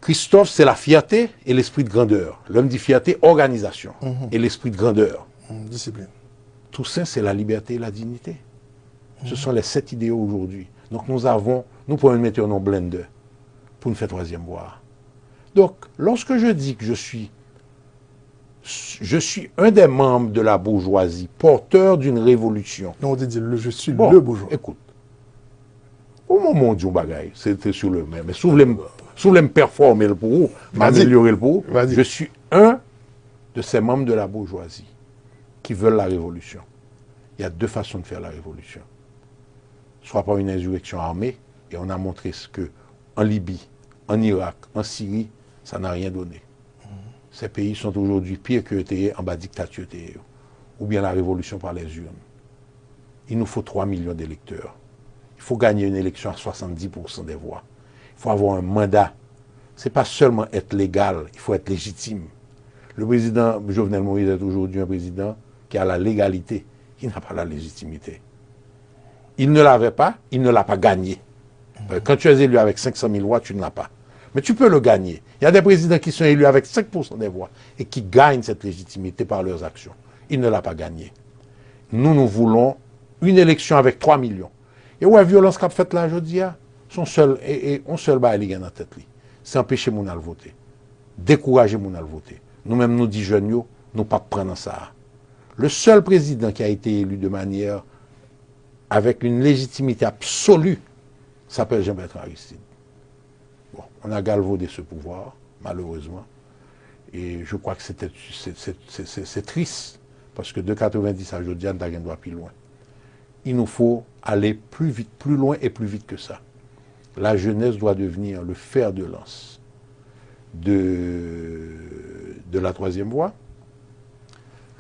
Christophe, c'est la fierté et l'esprit de grandeur. Lè m di fierté, organizasyon et l'esprit de grandeur. Disiplin. Toussaint, c'est la liberté et la dignité. Ce sont les sept idéaux aujourd'hui. Donc nous avons, nou pran yon mete nan blender pou n fè troisième voie. Donc, lorsque je dis que je suis, je suis un des membres de la bourgeoisie, porteur d'une révolution. Non, ou te di, je suis le bourgeois. Écoute, au moment où on dit un bagay, c'est sur le même. Mais si vous voulez, si vous voulez me performer pour vous, m'améliorer pour vous, je suis un de ces membres de la bourgeoisie qui veulent la révolution. Il y a deux façons de faire la révolution. Soit par une insurrection armée, et on a montré ce que en Libye, en Irak, en Syrie, ça n'a rien donné. Ces pays sont aujourd'hui pires que yo te ye anba diktati yo te ye yo. ou bien la révolution par les urnes. Il nous faut trois millions d'électeurs. Il faut gagner une élection à soixante-dix pour cent des voix. Il faut avoir un mandat. C'est pas seulement être légal, il faut être légitime. Le président Jovenel Moïse est aujourd'hui un président qui a la légalité, qui n'a pas la légitimité. Il ne l'avait pas, il ne l'a pas gagné. Euh, Quand tu es élu avec cinq cent mille voix, tu ne l'as pas. Mais tu peux le gagner. Il y a des présidents qui sont élus avec cinq pour cent des voix et qui gagnent cette légitimité par leurs actions. Il ne l'a pas gagné. Nous, nous voulons une élection avec trois millions. E w wè vyolans k ap fèt la jodi a, se yon sèl, e, e, yon sèl bagay li gen nan tèt li. Se anpeche moun al vote. Dekouraje moun al vote. Nou menm nou di jèn yo, nou p ap pran nan sa a. Le seul président qui a été élu de manière avec une légitimité absolue s'appelle Jean-Bertrand Aristide. Bon, on a galvaudé ce pouvoir, malheureusement. Et je crois que c'était, c'est, c'est, c'est, c'est, c'est triste, parce que de quatre-vingt-dix à jodi a, nou ta gen dwa pi lwen. Il nous faut aller plus vite, plus loin et plus vite que ça. La jeunesse doit devenir le fer de lance de, de la troisième voie.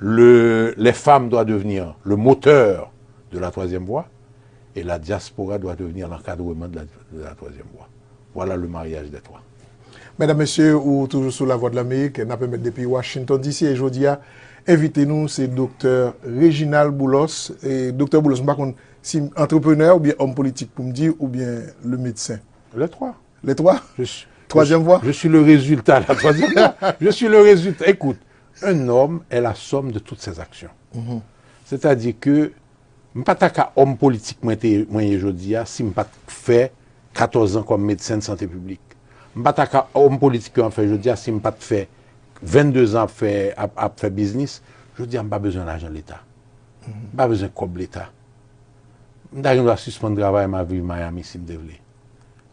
Le, les femmes doivent devenir le moteur de la troisième voie. Et la diaspora doit devenir l'encadrement de la, de la troisième voie. Voilà le mariage des trois. Medam, mesye, ou toujou sou Lavwadlamerik, n ap emèt depi Washington D C, e jodi a, envite nou se Doktè Reginald Boulos. E Doktè Boulos, m pa konn si m antreprenè oubyen òm politik pou m di, oubyen le médecin. Les trois. Les trois? Je suis, Troisième voie? Je suis le résultat de la troisième voie. Je suis le résultat. Écoute, un homme est la somme de toutes ses actions. C'est-à-dire que m pa ta ka òm politik mwen te mwen ye jodi a si m pa t fè katòz an kòm medsen de sante piblik. M pa ta ka òm politik ke m ap fè jodi a si m pa t fè vennde zan ap fè ap, ap fè biznis. Jodi a m pa bezwen lajan leta. M pa bezwen kòb leta. M ta gen dwa sispann travay, m a viv Miami si m te vle.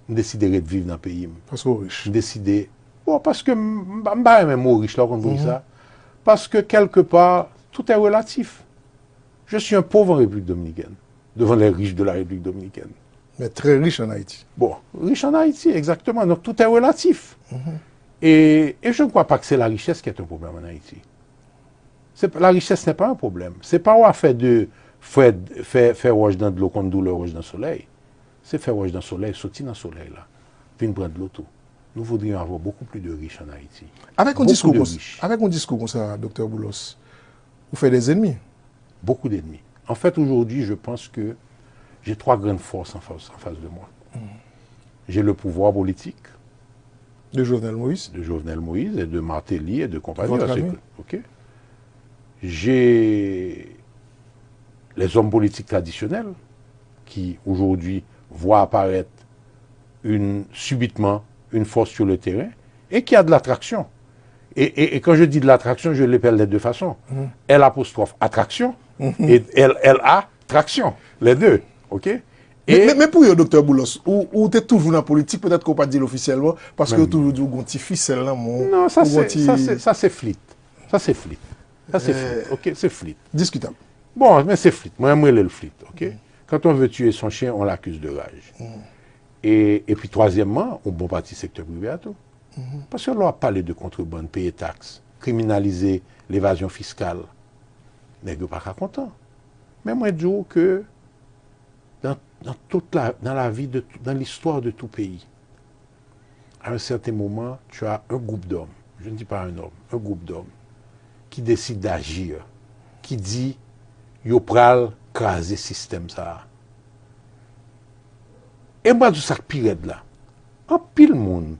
M deside ret viv nan peyi m. Paske w rich. M deside, bon, paske m m pa m pa renmen mo rich la, ou konn poukisa? Paske quelque part, tout est relatif. Je suis un pauvre en République dominicaine, devant les riches de la République dominicaine. Mais très riche en Haïti. Bon, riche en Haïti, exactement. Donc tout est relatif. Et, et je ne crois pas que c'est la richesse qui est un problème en Haïti. C'est, la richesse n'est pas un problème. C'est pas ou a fait de, fè, fè, fè wòch nan dlo konn doulè wòch nan solèy. Se fè wòch nan solèy, soti nan solèy la, vin pran dlo tou. Nous voudrions avoir beaucoup plus de riches en Haïti. Avec un Beaucoup discours de comme ça, riches. Avec un discours comme ça, Docteur Boulos, vous faites des ennemis. Beaucoup d'ennemis. En fait, aujourd'hui, je pense que j'ai trois grandes forces en face, en face de moi. J'ai le pouvoir politique De Jovenel Moïse. De Jovenel Moïse et de Martelly et de compagnie. Votre Parce ami. Que, ok. J'ai les hommes politiques traditionnels qui aujourd'hui voient apparaître une, subitement une force sur le terrain et qui a de l'attraction. Et, et, et quand je dis de l'attraction, je l'appelle de deux façons. L apostrophe attraction et L, L A traction. Les deux. Ok? Men, men, men pou yo, Doktè Boulos, ou, ou te toujou nan politik, petèt ke w pa t di l ofisyèlman, paske yo toujou di w gon ti fisèl nan men w. Non, sa ou gon se, sa se, sa se flit. Sa se flit. Sa se flit. Ok, se flit. Diskitab. Bon, men se flit. Mwen, mwen rele l flit, ok? Quand on veut tuer son chien, on l'accuse de rage. E, epi twazyèmman, yon bon pati sektè prive a tou. Paske lè w ap pale de kontrebann, peye taks, kriminalize levazyon fiskal, nèg yo pa ka kontan. Men mwen di w ke dans, dans toute la, dans la vie de, dans l'histoire de tout pays, à un certain moment, tu as un groupe d'hommes, je ne dis pas un homme, un groupe d'hommes qui décide d'agir, ki di yo pral kraze sistèm sa a. E m pral di w sa k pi rèd la. Anpil moun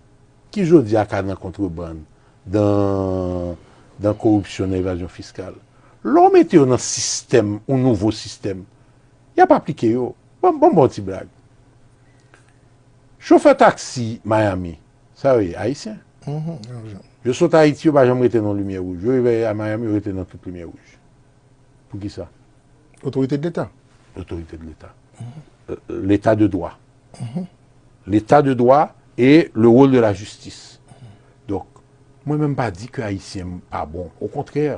ki jodi a ka nan kontrebann, dan, dan koripsyon, nan evazyon fiskal, lè w mete yo nan sistèm, yon nouvo sistèm, y ap aplike yo. Bon, bon, bon ti blag. Chofè taksi Miami, sa yo ye, Ayisyen. Yo sot Ayiti, yo pa janm rete nan limyè wouj. Yo rive a Miami, yo rete nan tout limyè wouj. Poukisa? Otorite de Leta. L'autorité de l'État. Euh, L'état de droit. L'état de droit et le rôle de la justice. Donk, mwen menm pa di ke Ayisyen pa bon. Okontrè,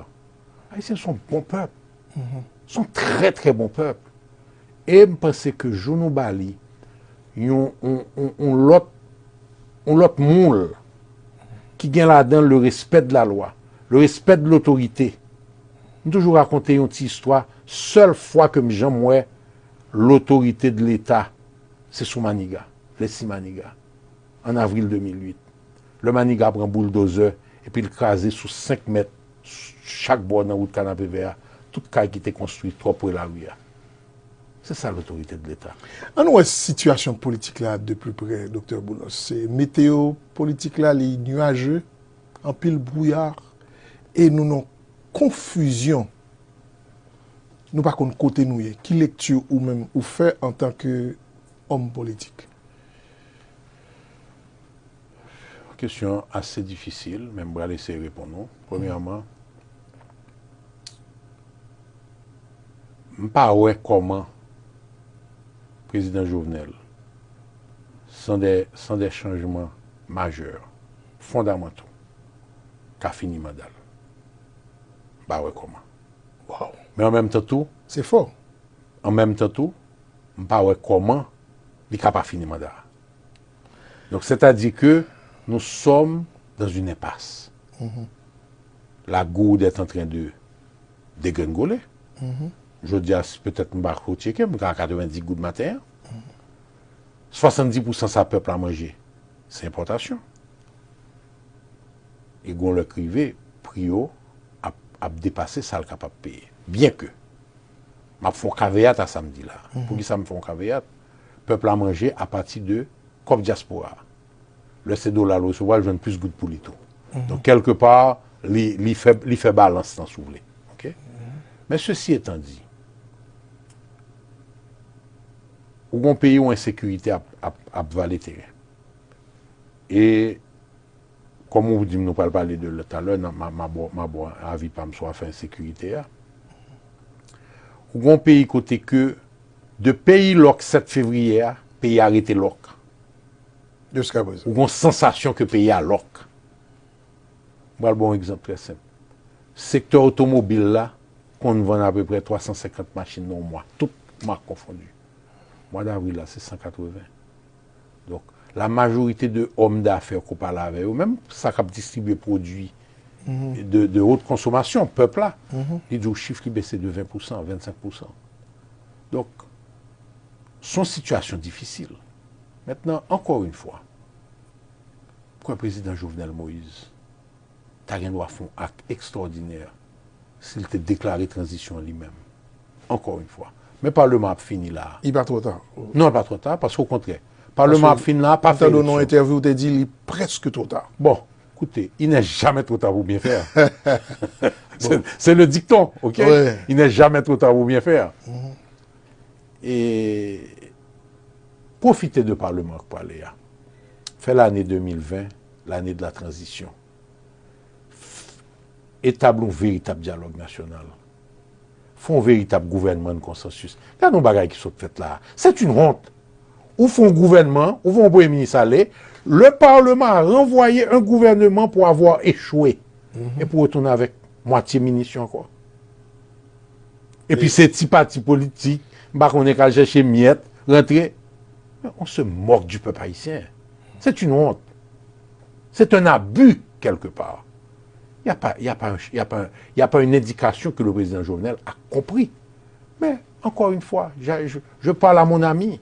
Ayisyen se yon bon pèp. Se yon trè, trè bon pèp. E m panse ke jou nou ba li yon, yon, yon, yon lòt, yon lòt moul ki gen ladan le respect de la loi, le respect de l'autorité, M toujou rakonte yon ti istwa, sèl fwa ke m janm wè lotorite de Leta, se sou Maniga, Leslie Maniga, an avril de mil uit. Lè Maniga pran bouldozè, epi l kraze sou senk mèt, chak bò nan wout Kanapevè a, tout kay ki te konstwi twò pre lari a. Se sa lotorite de Leta. Ann wè sitiyasyon politik la de pli pre, Doktè Boulos. Se meteo politik la, li nyaje, anpil bwouya, e nou nan konfizyon. Nou pa konn kote nou ye. Ki lekti ou menm ou fè antanke òm politik? Kesyon ase difisil, men m pral eseye reponn ou. Premyèman, m pa wè kòman Prezidan Jovenel, san de, san de chanjman majè, fondamanto, ka fini manda l. M pa wè kòman. Waw. Men an menm tan tou, se fò. An menm tan tou, m pa wè kòman li ka pa fini manda a. Donc, c'est-à-dire que nous sommes dans une impasse. La gourde est en train de dégringoler. Jodi a, si petèt m pa ko tcheke, m ka katrevendis goud maten an. Swasanndis pousan sa pèp la manje, se enpòtasyon. E gon lè k rive, pri yo ap, ap depase sa l kapab peye. Byenke, m ap fè yon kaveyat a sa m di la. Poukisa m fè yon kaveyat? Pèp la manje apati de kòb dyaspora a. Lè se dola l resevwa, l jwenn plis goud pou li tou. Donk, kèlkepa, li, li fè, li fè balans lan, si w vle. Oke? Men sesi etan di, ou gon peyi ou ensekirite ap, ap, ap vale teren. E, kòm ou di m nou pral pale de l talè, nan, ma, ma, ba w, ma ba w avi pa m sou afè ensekirite a. Ou gon peyi kote ke, de peyi lòk sèt fevriye a, peyi a rete lòk. Jiskaprezan. Ou gon sansasyon ke peyi a lòk. M pral ba w yon egzanp trè senp. Sektè otomobil la konn vann apeprè twa san senkant machin nan yon mwa, tout mak konfondi. Mwa davril la, se san katreven. Donk, la majorite de òm dafè ke w pale avè yo, menm sa k ap distribye pwodui de, de haute consommation, pèp la, li di w chif ki bese de ven pousan, vennsenk pousan. Donk, se yon sitiyasyon difisil. Mentnan, ankò yon fwa, m kwè Prezidan Jovenel Moïse ta gen dwa fè yon ak ekstwòdinè si l te deklare tranzisyon an li menm. Ankò yon fwa. Men paleman ap fini la a. Li pa twò ta. Non, li pa twò ta, paske okontrè, paleman ap fini la a, pa fè eleksyon. Mwen tande w nan yon entèvyou, ou te di li prèske twò ta. Bon, koute, il n'est jamais trop tard pour bien faire. C'est, c'est le dicton, ok? Il n'est jamais trop tard pour bien faire. E pwofite de paleman k prale a. Fè lane de mil ven, lane de la tranzisyon. Etabli yon veritab dyalòg nasyonal. Fè yon veritab gouvènman de konsansis. Gade yon bagay ki sot fèt la a. C'est une honte. Ou fè yon gouvènman, ou fè yon premye minis ale, le Parlement a renvoyé un gouvernement pour avoir échoué. E pou retounen avèk mwatye minis yo ankò. Epi se ti pati politik, m pa konnen k al chèche myèt, rantre. On se moque du peuple haïtien. C'est une honte. C'est un abus, quelque part. Il n'y a pas, il y a pas un, il y a pas un, il y a pas une indication que le président Jovenel a compris. Mais, encore une fois, je, je, je parle à mon ami.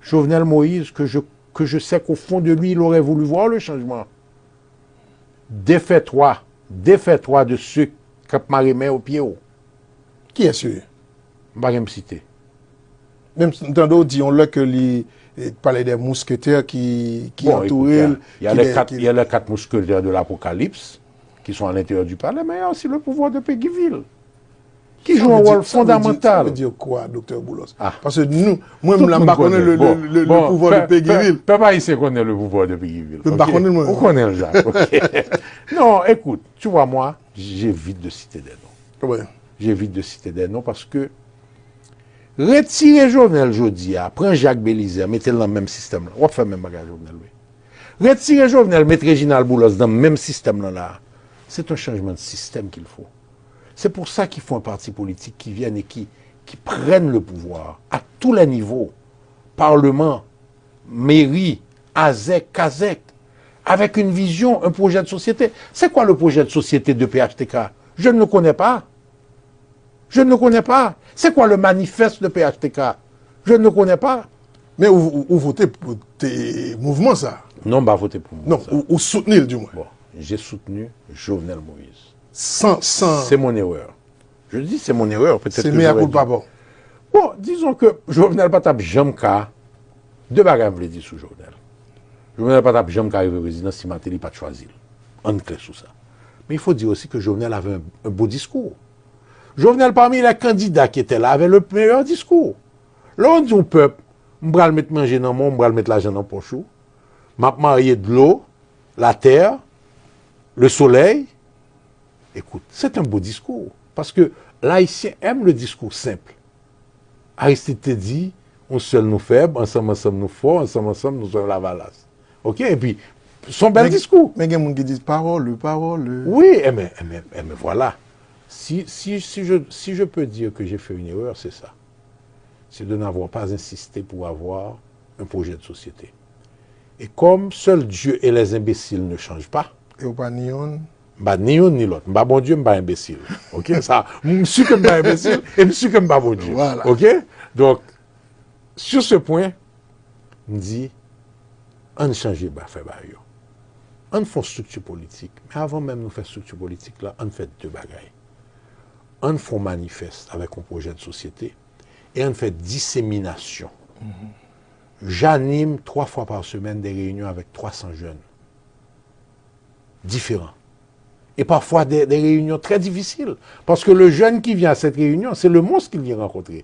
Jovenel Moïse, que je, que je sais qu'au fond de lui, il aurait voulu voir le changement. Défais-toi, défais-toi de ceux k ap mare men yo pye w. Kiyès yo ye? M pa gen m site. Menm si m tande w di yon lè ke li, eh, pale de mousketè ki, ki antoure l, ki de, ki... Il y a les quatre mousquetaires de l'Apocalypse qui sont à l'intérieur du palais, mais il y a aussi le pouvoir de Péguy-Ville, qui joue un rôle fondamental. Sa vle di, sa vle di kwa, Doktè Boulos? Paske nou, mwen menm la, m pa konnen le, le, le, le pouvoir de Péguy-Ville. Pèp ayisyen konnen le pouvoir de Péguy-Ville. M pa konnen l, mwen. Ou konnen l, Jacques. Ok. Non, écoute, tu vois, moi, j'évite de citer des noms. J'évite de citer des noms paske retire Jovenel jodi a, pran Jacques Belizaire, mete l nan menm sistèm lan. W ap fè menm bagay Jovenel, wi. Retire Jovenel, met Reginald Boulos nan menm sistèm lan la. C'est un changement de système qu'il faut. C'est pour ça qu'il faut un parti politique qui vienne et qui, qui prenne le pouvoir à tous les niveaux. Parlement, meri, azèk, kazèk, avec une vision, un projet de société. C'est quoi le projet de société de P H T K? Je ne le connais pas. Je ne le connais pas. C'est quoi le manifeste de P H T K? Je ne le connais pas. Men ou, ou, ou vote pou te mouvman sa. Non, m pa vote pou Non, sa. Ou, ou soutni l di mwen. Bon, j'ai soutenu Jovenel Moïse. San, san. C'est mon erreur. Je dis c'est mon erreur. Peut-être Se que mea j'aurais koulpa dû- pa w. Bon, disons que Jovenel pa t ap janm ka. De bagay m vle di sou Jovenel. Jovenel pa t ap janm ka rive prezidan si Martelly pa t chwazi l. Ann klè sou sa. Mais il faut dire aussi que Jovenel avait un, un beau discours. Jovenel, parmi les candidats qui étaient là, avait le meilleur discours. Lè w di yon pèp, m pral met manje nan men w, m pral met lajan nan pòch ou, m ap marye dlo, latè, le soleil. Écoute, c'est un beau discours. Parce que l'Haïtien aime le discours simple. Aristide te di, yon sèl nou fèb, ansanm ansanm nou fò, ansanm ansanm nou sèl lavalas. Ok? Epi, se yon bèl diskou. Men gen moun ki di pawòl, pawòl. Wi, enben, enben, enben, vwala. Si, si, si, je, si je peux dire que j'ai fait une erreur, c'est ça. C'est de n'avoir pas insisté pour avoir un projet de société. Et comme seul Dieu et les imbéciles ne changent pas, E ou pa ni youn. M pa ni youn ni lòt. M pa Bondye, m pa enbesil. Ok? Sa, m si ke m pa enbesil e m si ke m pa Bondye. Voilà. Ok? Donk, sur ce point, m di, ann chanje ba fè bagay yo. Ann fè yon strikti politik. Men avan menm nou fè strikti politik la, ann fè de bagay. Ann fè yon manifès avèk yon pwojè de sosyete e ann fè diseminasyon. J'anime trois fois par semaine des réunions avec trois cents jeunes différents. Et parfois des, des réunions très difficiles. Parce que le jeune qui vient à cette réunion, c'est le monstre qu'il vient rencontrer.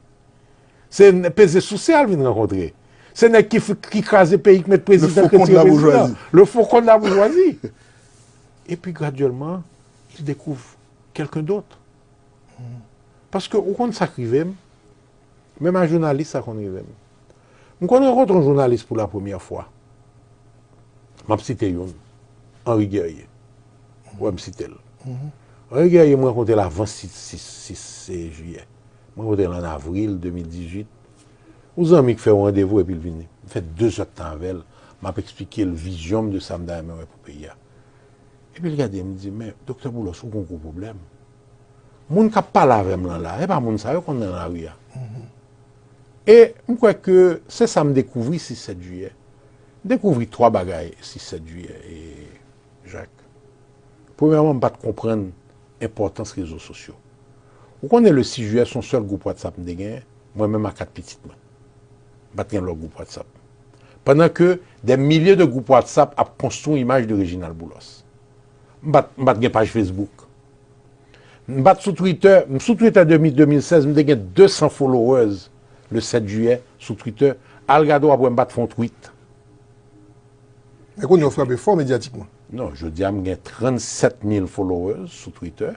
Se peze souse al vin rankontre. Se nèg ki, f- ki kraze peyi, ki met prezidan, faucon de la ki retire bourgeoisie. Le faucon de la bourgeoisie. Et puis graduellement, il découvre quelqu'un d'autre. Paske ou konn sa k rive m, menm a jounalis sa konn rive m. M konn rankontre yon jounalis pou la premyè fwa. M ap site youn, Henri Guerrier. Ou wè m site l. Henri Guerrier, m rankontre l avan sis, sis, sis jiyè. M rankontre l an avril de mil dizuit. Yon zanmi k fè yon randevou epi l vini. M fè de zè tan avè l. M ap eksplike l vizyon m de sa m ta renmen wè pou peyi a. Epi l gade m, li di, men, Doktè Boulos, ou gen yon gwo pwoblèm. Moun k ap pale avè m lan la, e pa moun sa yo konn nan lari a. E m kwè ke se sa m dekouvri sis sèt jiyè. M dekouvri twa bagay sis sèt jiyè, e Jacques. Premyèman, m pa t konprann enpòtans rezo sosyo. Ou konnen le sis jiyè, se yon sèl gwoup WhatsApp m te genyen, mwen menm a kat pitit mwen. M pa t gen lòt gwoup WhatsApp. Pandan ke des milliers de gwoup WhatsApp ap konstwi yon imaj de Reginald Boulos. M pa t, m pa t gen paj Facebook. M pa t sou Twitter. M sou Twitter depi de mil sèz, m te gen de san followers le sèt jiyè sou Twitter. Al gade w ap wè m pa t fè yon tweet. Men kounye a w frape fò medyatikman. Non, jodi a m gen trannsèt mil followers sou Twitter.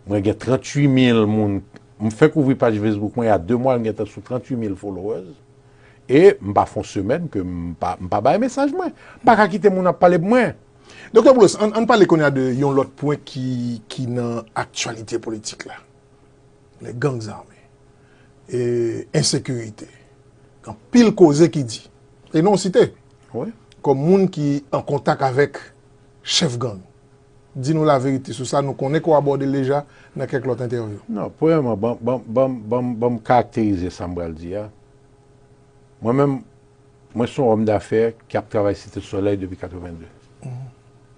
Mwen gen tranntuit mil moun. M fenk ouvri paj Facebook mwen, y a de mwa, m gentan sou tranntuit mil followers. E m pa fè yon semèn ke m pa, m pa bay mesaj mwen. M pa ka kite moun ap pale pou mwen. Doktè Boulos, ann, ann pale kounye a de yon lòt pwen ki, ki nan aktyalite politik la. Les gangs armés. E ensekirite. Gen anpil koze ki di. E non w site. Wi. Kòm moun ki an kontak avèk chèf gang. Di nou laverite sou sa, nou konnen ke w abòde l deja nan kèk lòt entèvyou. Non, premyèman, ban, ban, ban, ban, ban m karakterize sa m pral di a. Mwen menm, mwen se yon òm dafè ki ap travay Site Solèy depi katrevenn de.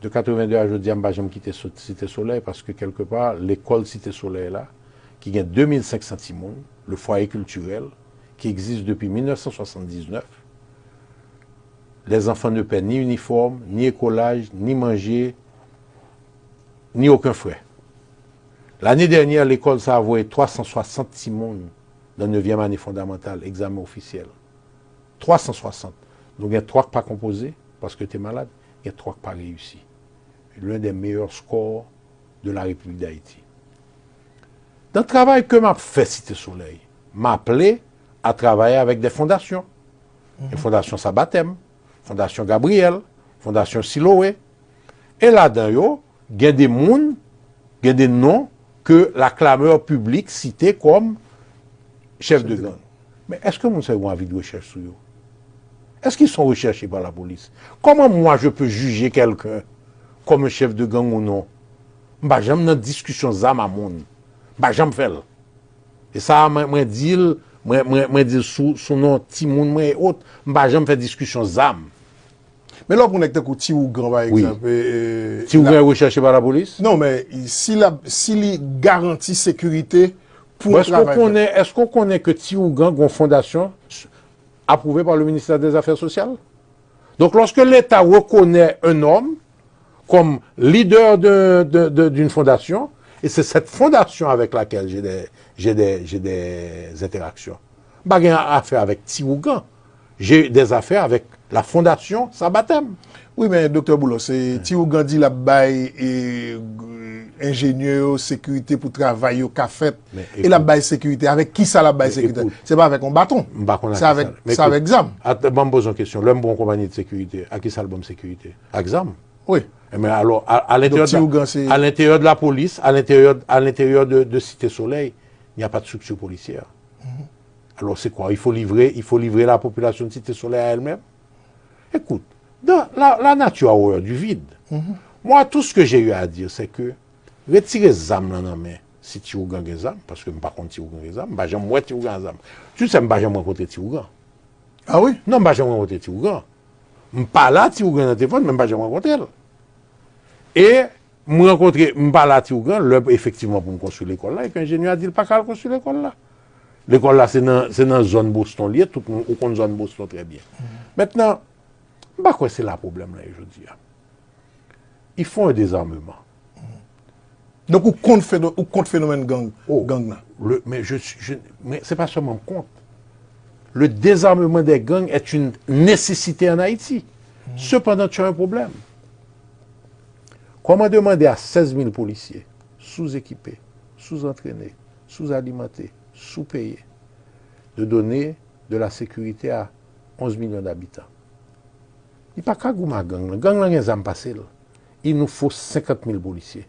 De katrevenn de a jodi a, m pa janm kite so- Site Solèy paske kèlkepa, lekòl Site Solèy la, ki gen de mil senk san timoun, le foyer culturel, ki egzis depi mil nèf san swasann diznèf, les enfants ne paient ni uniforme, ni écolage, ni manger, ni aucun frais. Lane dènyè, lekòl sa a voye twa san swasant timoun nan nevyèm ane fondamantal, egzamen ofisyèl. Twa san swasant. Nou gen twa k pa konpoze, paske yo te malad, gen twa k pa reyisi. L'un des meilleurs scores de la République d'Haïti. Nan travay ke m ap fè Site Solèy, m aple a travay avèk de fondasyon. Gen Fondasyon Sabatèm, Fondasyon Gabriyèl, Fondasyon Siloe. E ladan yo, gen de moun, gen de non ke la clameur publique site kòm chèf de gang. Men èske moun sa yo gon avi de rechèch sou yo? Est-ce qu'ils sont recherchés par la police? Comment moi je peux juger quelqu'un comme un chef de gang ou non? M pa janm nan diskisyon zam a moun. M pa janm fè l. E sa, mwen, mwen di l, mwen, mwen, mwen di l sou, sou non timoun mwen e ot, m pa janm fè diskisyon zam. Men lè w pran nèg tankou Ti Ougan, pa Wi. egzanp. e, e, Ti la- Ougan e recherché par la police? Non, men si, la, si li garanti sekirite pou Bon, yon èske w travay. konnen, èske w konnen ke Ti Ougan gon fondasyon aprouvé par le ministère des Affaires sociales? Donc, lorsque l'État reconnaît un homme comme leader de, de, de, d'une fondation, et c'est cette fondation avec laquelle j'ai des, j'ai des, j'ai des interactions. M pa gen afè avèk Ti Ougan. J'ai des affaires avec la fondation Sabatem. Wi, men Doktè Boulos, se Ti Ougan di l ap bay e, enjenyè yo sekirite pou travay yo ka fèt. Men, E l ap bay sekirite. Avèk ki sa l ap bay Men, sekirite? Ekout, Se pa avèk yon baton. M pa konn Se avèk, se avèk zam. Ban m poze yon kesyon. Lè m pran yon konpanyi de sekirite, a ki sa l ban m sekirite? Ak zam. Wi. E men alò, a, a l'intérieur Ti de Ougan, se- la, à l'intérieur de la police, à l'intérieur, à l'intérieur de, de Cité Soleil, il n'y a pas de structure policière. Alors c'est quoi? Il faut livrer, il faut livrer la population de Cité Soleil à elle-même? Écoute, dans la, la nature a horreur du vide. Moi, tout ce que j'ai eu à dire, c'est que retire zam nan nan men, si Ti Ougan gen zam, paske m pa konn Ti Ougan gen zam, m pa janm wè Ti Ougan gen zam. Tu sais, m pa janm rankontre Ti Ougan. Ah wi? Non, m pa janm rankontre Ti Ougan. M pale a Ti Ougan nan telefòn, men m pa janm rankontre l. E m rankontre, m pale a Ti Ougan, lè efektivman pou m konstwi lekòl la, epi enjenyè a di l pa ka al konstwi lekòl la. Lekòl la, se nan, se nan zòn Boston li ye, tout moun, ou konn zòn Boston trè byen. Mentnan, m pa kwè se la pwoblèm lan ye jodi a. Il faut un désarmement. Donk ou kont, feno, ou kont fenomèn gang, Oh. gang nan. Le, mais je, je, mais c'est pas seulement contre. Le désarmement des gangs est une nécessité en Haïti. Cependant, tu as un problème. Comment demander à seize mille policiers, sous-équipés, sous-entraînés, sous-alimentés, sous-payés, de donner de la sécurité à onze millions d'habitants? Li pa ka goumen ak gang lan. Gang lan gen zam pase l. Il nous faut cinquante mille policiers,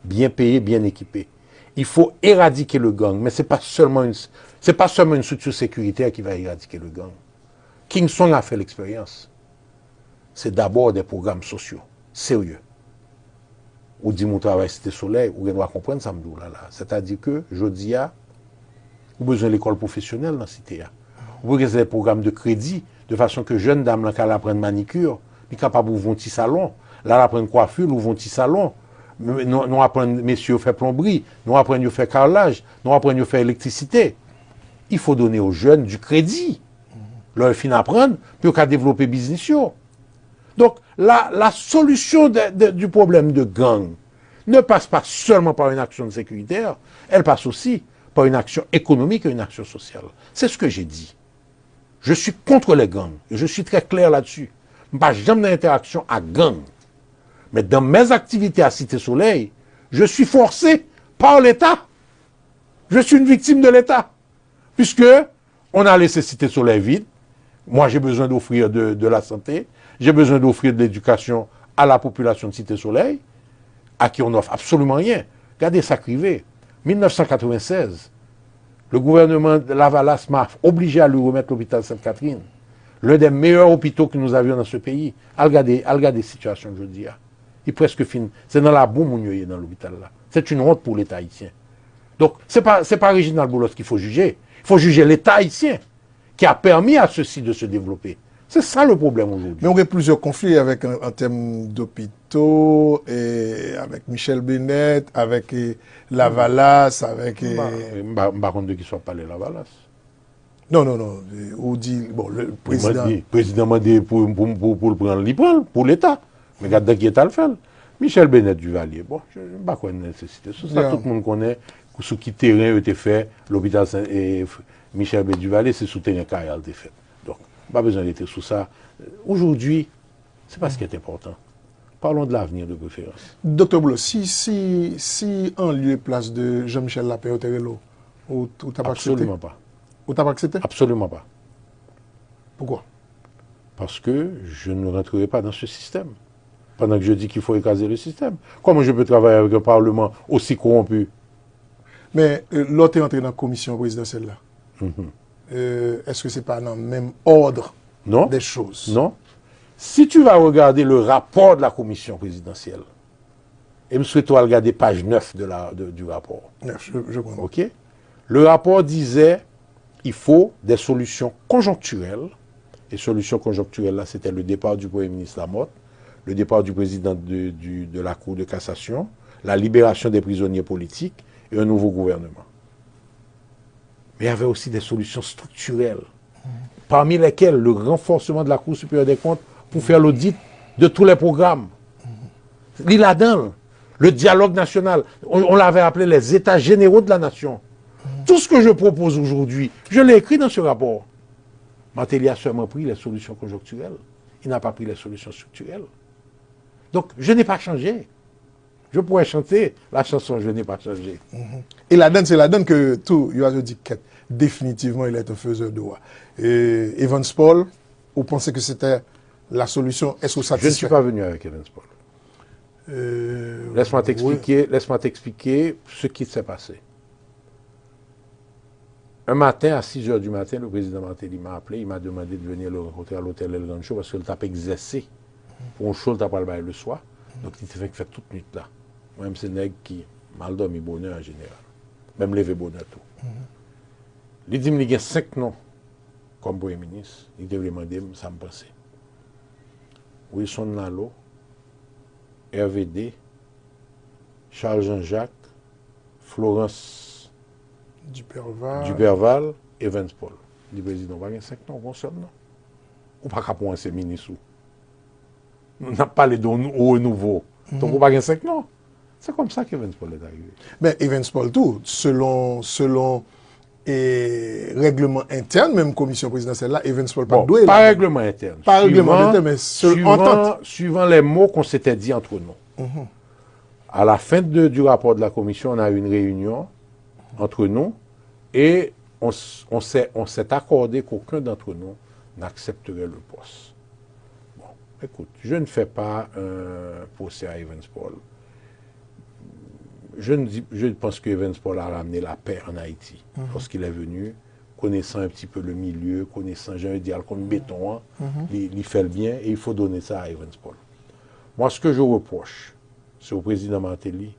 bien payés, bien équipés. Il faut éradiquer le gang, mais c'est pas seulement une, c'est pas seulement une structure sécuritaire qui va éradiquer le gang. King Song a fait l'expérience. C'est d'abord des programmes sociaux sérieux. Ou di m ou travay Site Solèy, ou gen dwa konprann sa m di w la la. Sètadi ke jodi a, ou bezwen lekòl pwofesyonèl nan site a. Ou bezwen pwogram de kredi, de fason ke jèn dam lan ka al aprann manikir, li kapab ouvri yon ti salon. L al aprann kwafi, l ouvri yon ti salon. Nou, nou aprann mesye yo fè plonbri, nou aprann yo fè kalaj, nou aprann yo fè elektrisite. Il faut donner aux jeunes du crédit. Lè yo fin aprann, pou yo ka devlope biznis yo. Donc, la, la solution de, de, du problème de gang ne passe pas seulement par une action sécuritaire, elle passe aussi par une action économique et une action sociale. C'est ce que j'ai dit. Je suis contre les gangs, et je suis très clair là-dessus. M pa janm nan entèraksyon ak gang. Mais dans mes activités à Cité Soleil, je suis forcé par l'État. Je suis une victime de l'État. Puisque on a laissé Cité Soleil vide. Moi, j'ai besoin d'offrir de, de la santé. J'ai besoin d'offrir de l'éducation à la population de Cité Soleil, à qui on n'offre absolument rien. Gade sa k rive. Mil nèf san katrevennsèz, le gouvernement de Lavalas m'a obligé à lui remettre l'hôpital Sainte-Catherine, l'un des meilleurs hôpitaux que nous avions dans ce pays. Al gade, al gade sitiyasyon jodi a. Li prèske fin. Se nan labou moun yo ye nan lopital la. C'est une honte pour l'État haïtien. Donc, c'est pas, c'est pas Réginald Boulos qu'il faut juger. Il faut juger l'État haïtien qui a permis à ceux-ci de se développer. C'est ça le problème aujourd'hui. Men ou gen plizyè konfli avèk an, an tèm dopito, e, avèk Michèle Bennett, avèk e, Lavalas, avèk e, M pa, m pa, m pa konn de ki sa w ap pale Lavalas. Non, non, non. E, ou di, bon, le Li prezidan. mande, prezidan mande pou, pou, pou, pou l pran l, li pran l, pou Leta. Men gad nan ki eta l fè l. Michèle Bennett Duvalier, bon, je, m pa kwè nan nesesite sou sa. Yeah. Tout moun konnen sou ki teren yo te fè lopital Sen, e, Michèle Bennett Duvalier, se sou teren kay a l te fèt. Donk, m pa bezwen rete sou sa. Aujourd'hui, c'est pas ce qui est important. Parlons de l'avenir de préférence. Doktè Boulos, si, si, si an lye plas de Jean-Michel Lapin yo te rele w, ou, ou t ap aksepte? Absolument pas. Ou t ap aksepte? Absolument pas. Poukwa? Parce que je ne rentrerai pas dans ce système. Pendant que je dis qu'il faut écraser le système. Comment je peux travailler avec un Parlement aussi corrompu? Men e, lè w te antre nan komisyon prezidansyèl la, e, èske se pa nan menm òd Non. Des choses? Non. Si tu vas regarder le rapport de la commission présidentielle, Et je souhaite aller regarder page neuf de la, de- du rapport. Nèf, je, je comprends. OK? Le rapport disait il faut des solutions conjoncturelles. Et solution conjoncturelle, là, c'était le départ du Premier ministre Lamothe, le départ du président de, du- de la Cour de cassation, la libération des prisonniers politiques et un nouveau gouvernement. Mais il y avait aussi des solutions structurelles, parmi lesquelles le renforcement de la Cour supérieure des comptes pour faire l'audit de tous les programmes. Li ladan, le dialogue national, on, on l'avait appelé les états généraux de la nation. Tout ce que je propose aujourd'hui, je l'ai écrit dans ce rapport. Martelly a seulement pris les solutions conjoncturelles. Il n'a pas pris les solutions structurelles. Donc, je n'ai pas changé. Je pourrais chanter la chanson Je n'ai pas changé. E ladann, se ladann ke tou, yo a di kèt, définitivement, il est un faiseur de roi. E, Evans Paul, ou panse ke se te la solution? Est-ce que vous Je ne suis satisfait? Pas venu avec Evans Paul. Euh, Laisse-moi oui. t'expliquer, laisse-moi t'expliquer ce qui s'est passé. Un matin, à six heures du matin, le président Martelly m'a appelé, il m'a demandé de venir le rencontrer à l'hôtel El Rancho parce que le tap exercé pour un show le tap al le soir. Donc, il te fait faire toute nuit là. Moi, c'est nèg qui mal dormi bonheur en général. Même levé bonheur tout. Li di m li gen cinq noms comme premier ministre. Li te vle mande m sa m panse. Wilson Lalo, R V D, Charles Jean-Jacques, Florence Duperval. Duperval, Evans Paul. Li di, président, pa gen cinq noms, gon sèl non. Ou pa ka pran ansyen minis ou. N ap pale de yon renouveau. Donc, ou pa gen cinq noms. C'est comme ça qu'Evans Paul est arrivé. Men Evans Paul tou, selon, selon e règleman entèn menm komisyon prezidansyèl la, Evans Paul pa Bon, dwe pas la. Règlement interne. Pas règlement Suivant- interne, mais selon suivant- entente. Suivant les mots qu'on s'était dit entre nous. À la fin de- du rapport de la commission, on a eu une réunion entre nous et on, s- on s'est on s'est accordé qu'aucun d'entre nous n'accepterait le poste. Bon, écoute, je ne fais pas un procès à Evans Paul. Je, ne dis- je pense que Evans Paul a ramené la paix en Haïti lorsqu'il est venu, connaissant un petit peu le milieu, connaissant, j'ai envie de dire, al konn béton, hein, li, li fait le bien et il faut donner ça à Evans Paul. Moi, ce que je reproche, c'est au président Martelly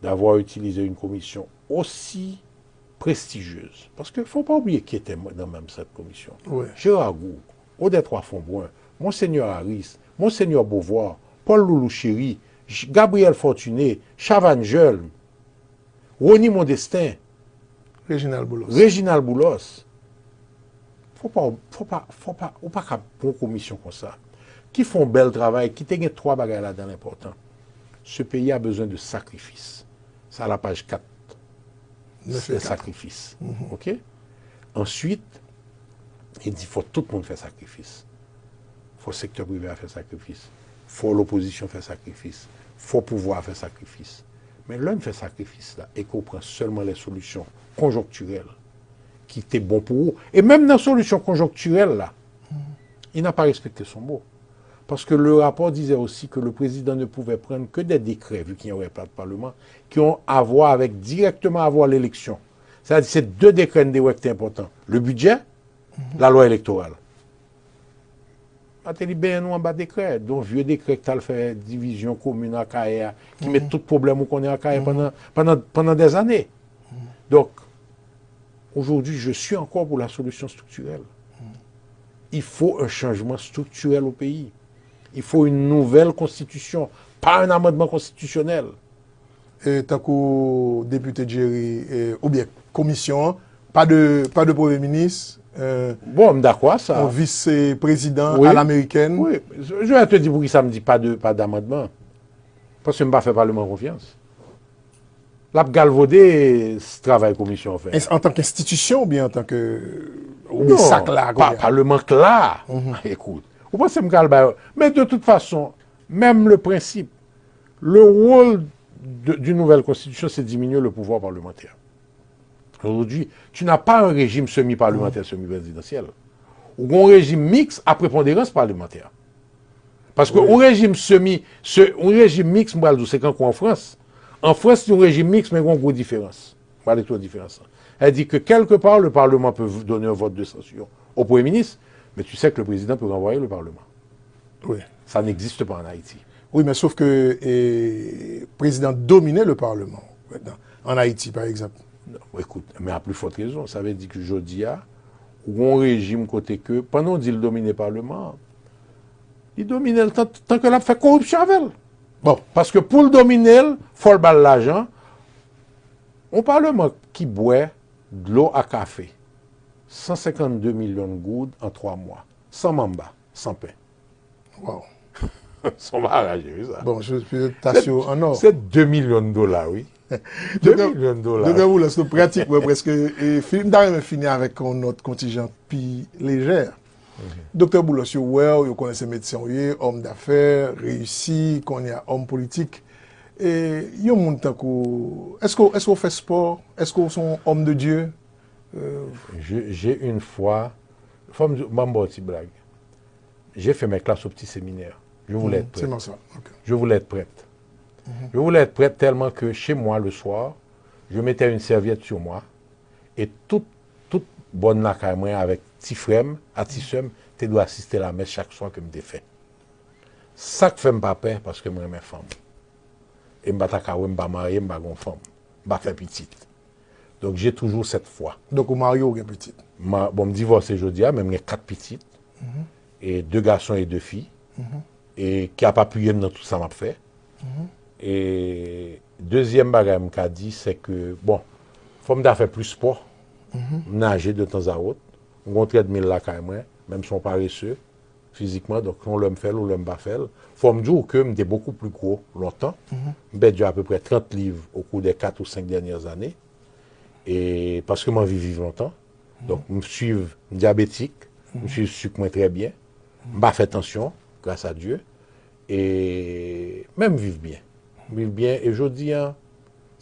d'avoir utilisé une commission aussi prestigieuse. Parce que faut pas oublier qui était dans même cette commission. Oui. Gérard Gourgue, Odette Roy Fombrun, Monseigneur Harris, Monseigneur Beauvoir, Paul Loulou Chéry, J- Gabriel Fortuné, Chavannes Jeune, Rony Mondestin, Réginald Boulos. Réginald Boulos. Faut pas, faut pas, faut pas, ou pa ka pran komisyon konsa. Ki fè yon bèl travay, ki te gen twa bagay ladan l enpòtan. Ce pays a besoin de sacrifices. Sa la paj kat. Neuf C'est et quatre. Sacrifice. OK? Ensuite, il dit faut tout le monde faire sacrifice. Faut secteur privé a fè sakrifis. Faut l'opposition fè sakrifis. Faut pouvoir fè sakrifis. Men lè n fè sakrifis la e ke w pran sèlman les solutions conjoncturelles ki te bon pou ou, e menm nan solisyon konjonktirèl la, il n'a pas respecté son mot. Parce que le rapport disait aussi que le président ne pouvait prendre que des décrets, vu qu'il n'y aurait pas de parlement, qui ont à voir avec, directement à voir l'élection. C'est-à-dire, c'est deux décrets n te wè ki te enpòtan. Le budget, la loi électorale. Martelly benyen nou anba dekrè, de yon vye dekrè ki t al fè divizyon komin Akayè a, ki met tout pwoblèm ou konnen Akayè pandan, pandan, pandan dèzane. Donk, aujourd'hui, je suis encore pour la solution structurelle. Il faut un changement structurel au pays. Il faut une nouvelle constitution, pas un amendement constitutionnel. E, tankou depite Jerry, e, oubyen komisyon an, pa de, pa de premye minis, e, Bon, m dakò a sa. yon vis e, prezidan Oui. a lamerikèn. Oui, je je vais te dire pour qui ça me dit pas de pas d'amendement. Parce que m pa fè Parlement confiance. L ap galvode travay komisyon an fè. An tan ke enstitisyon oubyen an tan ke, oubyen sa k la pa, kounye a? Parlement k la. Écoute, ou panse m ka al bay, men de toute façon, même le principe, le rôle de- d'une nouvelle constitution, c'est diminuer le pouvoir parlementaire. Aujourd'hui, tu n'as pas un régime semi-parlementaire, semi-présidentiel. Ou gen yon régime mixte à prépondérance parlementaire. Parce que un régime semi, ce, un régime mixte, m pral di w, se kankou an Frans. An Frans, se yon régime mixte, men gen yon gwo diferans. M pral di w diferans lan. Elle dit que quelque part, le Parlement peut donner un vote de censure au Premier ministre, mais tu sais que le président peut renvoyer le Parlement. Oui. Ça n'existe pas en Haïti. Oui, mais sauf que eh, président domine le Parlement maintenant, en Haïti, par exemple. Non, écoute, mais à plus forte raison, ça veut dire que jodi a, ou gon rejim kote ke, pandan w di l domine Parlement, li domine l tan, tan ke l ap fè koripsyon avè l. Bon, paske pou l domine l, fò l ba l lajan. Yon Parlement ki bwè dlo a kafe, cent cinquante-deux millions de goud en trois mois, sans manba, sans pain. Wow. Son baraj, wi, sa. Bon, je peut-être tasyo an nò. Se de milyon dola, wi. De milyon dola. Doktè Boulos, nou pratikman preske e, fini. M ta renmen fini avèk yon nòt kontijan pi lejè. Doktè Boulos, yo wè w, yo konnen se medsen w ye, òm dafè, reyisi, kounye a òm politik. E yon moun tankou, èske èske w fè spò? Èske w se yon homme de Dieu? J'ai une foi, fò m ban m ba w ti blag. J'ai fait mes classes au petit séminaire. Je voulais être prêtre. Je voulais être prêtre. Je voulais être prêtre tellement que chez moi, le soir, je mettais une serviette sur moi et tout, tout bòn lakay mwen avèk ti frè m, a ti sè m, te dwe asiste lamès chak swa ke m te fè. Sa k fè m pa pè, paske m renmen fanm. E m pa ta ka wè m pa marye, m pa gon fanm. M pa fè pitit. Donk, j'ai toujours cette foi. Donk, ou marye, ou gen pitit? Ma, bon, m divòse jodi a, men m gen kat pitit. E de gason e de fi. E ki ap apiye m nan tout sa m ap fè. E dezyèm bagay m ka di, se ke, bon, fò m ta fè plis spò. M naje de tan a wot. M gon treadmill lakay mwen, menm si w parese. Fizikman, donk yon lè m fè l, yon lè m pa fè l. Fò m di w ke m te beaucoup plus gros lontan. M pèdi apeprè trant liv au cours des quatre ou cinq dernières années. E paske m anvi viv lontan. Donk m swiv, m dyabetik, m swiv sik mwen trè byen. M pa fè tansyon, gras a Dye. E men m viv byen. M viv byen e jodi a,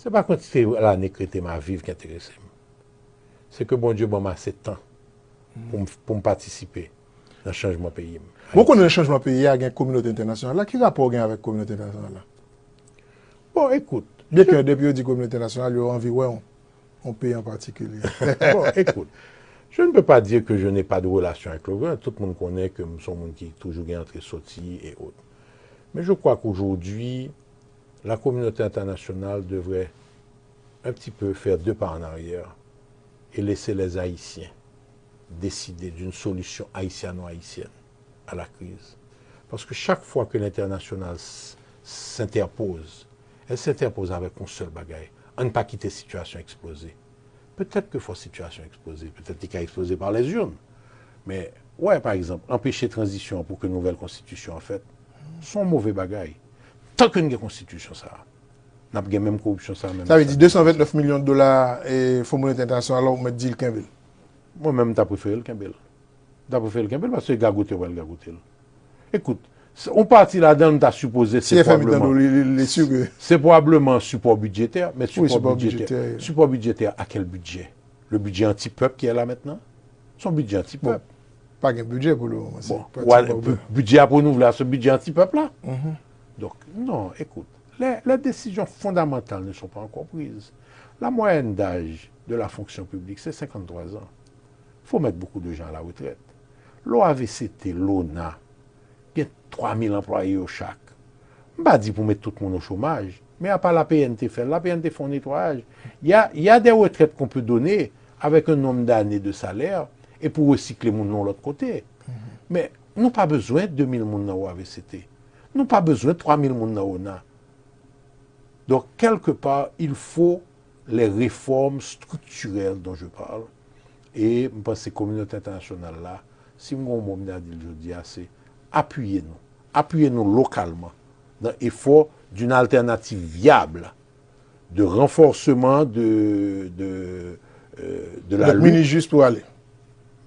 se pa kantite lane k rete m a viv ki enterese m. Se ke Bondye ban m ase tan pou m, pou m patisipe nan chanjman peyi m. Bon, ou konnen nan chanjman peyi a, gen kominote entènasyonal la. Ki rapò w gen avèk kominote entènasyonal la? Bon, ekout. Byenke depi yo di kominote entènasyonal, yo anvi wè yon, yon peyi an patikilye. Bon, écoute, je ne peux pas dire que je n'ai pas de relation avec le gouvernement. Tout moun konnen ke m se yon moun ki toujou gen antre soti e ot. Mais je crois qu'aujourd'hui, la communauté internationale devrait un petit peu faire deux pas en arrière et laisser les Haïtiens décider d'une solution haïtiano-haïtienne à la crise. Parce que chaque fois que l'internationale s- s'interpose, elle s'interpose avec un seul bagay. Ann pa kite sitiyasyon eksploze. Petèt ke fò sitiyasyon eksploze, petèt li ka eksploze pa lèzyonn. Men, wè, pa egzanp, anpeche tranzisyon an pou ke nouvèl konstitisyon an fèt, se yon move bagay. Tan ke n gen konstitisyon sa a, n ap gen menm koripsyon sa a, menm. Sa vle di de san vennèf milyon dola e Fon Monetè Entènasyonal la, ou mèt di l kenbe l? Mwen menm, m ta prefere l kenbe l. M ta prefere l kenbe l, paske gagote yo pral gagote l. Ekout, yon pati ladan l, m ta sipoze se pwobleman, se pwobleman sipò bidjetè, men sipò bidjetè, sipò bidjetè a kèl bidjè? Le budget anti-peuple qui est là maintenant? Se yon bidjè anti-pèp. Pa gen bidjè pou le moman. Bon, bidjè ap renouvle a se bidjè anti-pèp la. Donk, non, écoute, les, les décisions fondamentales ne sont pas encore prises. La moyenne d'âge de la fonction publique, c'est cinquante-trois ans. Faut mettre beaucoup de gens à la retraite. L'O A V C T, l'ONA, gen twa mil anplwaye yo chak. M pa di pou met tout moun o chomaj, men apa la P N T fè l, la P N T fè yon netwayaj. Il y a, il y a des retraites qu'on peut donner avec un nombre d'années de salaire et pou resikle moun nan yon lòt kote. Men nou pa bezwen de mil moun nan O A V C T. Nou pa bezwen twa mil moun nan ONA. Donc, quelque part, il faut les réformes structurelles dont je parle. E m panse kominote entènasyonal la, si m gen yon mo m ta di l jodi a, se apiye nou. Apiye nou lokalman nan efò d'une alternative viable de renforcement de, de, euh, de la lutte. Donk, Minijis pou ale.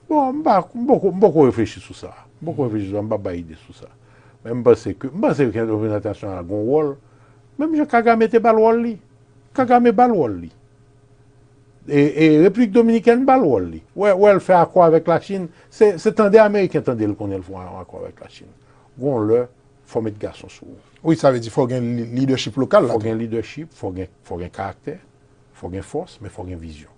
Bon, m pa, m poko, m poko reflechi sou sa. M poko reflechi sou sa, m pa bay ide sou sa. Men m panse ke, m panse ke kominote entènasyonal la gen yon wòl. Menm jan Kagame te ba l wòl li. Kagame ba l wòl li. E, e Repiblik Dominikèn ba l wòl li. Wè, wè l fè akò avèk Lachin. Se, se tande Ameriken tande l konnen l fè yon akò avèk Lachin. Gon lè, fò w met gason sou ou. Wi, sa vle di fò w gen li- leadership lokal la. Fò w gen leadership, fò w gen, fò w gen karaktè, fò w gen fòs, men fò w gen vizyon.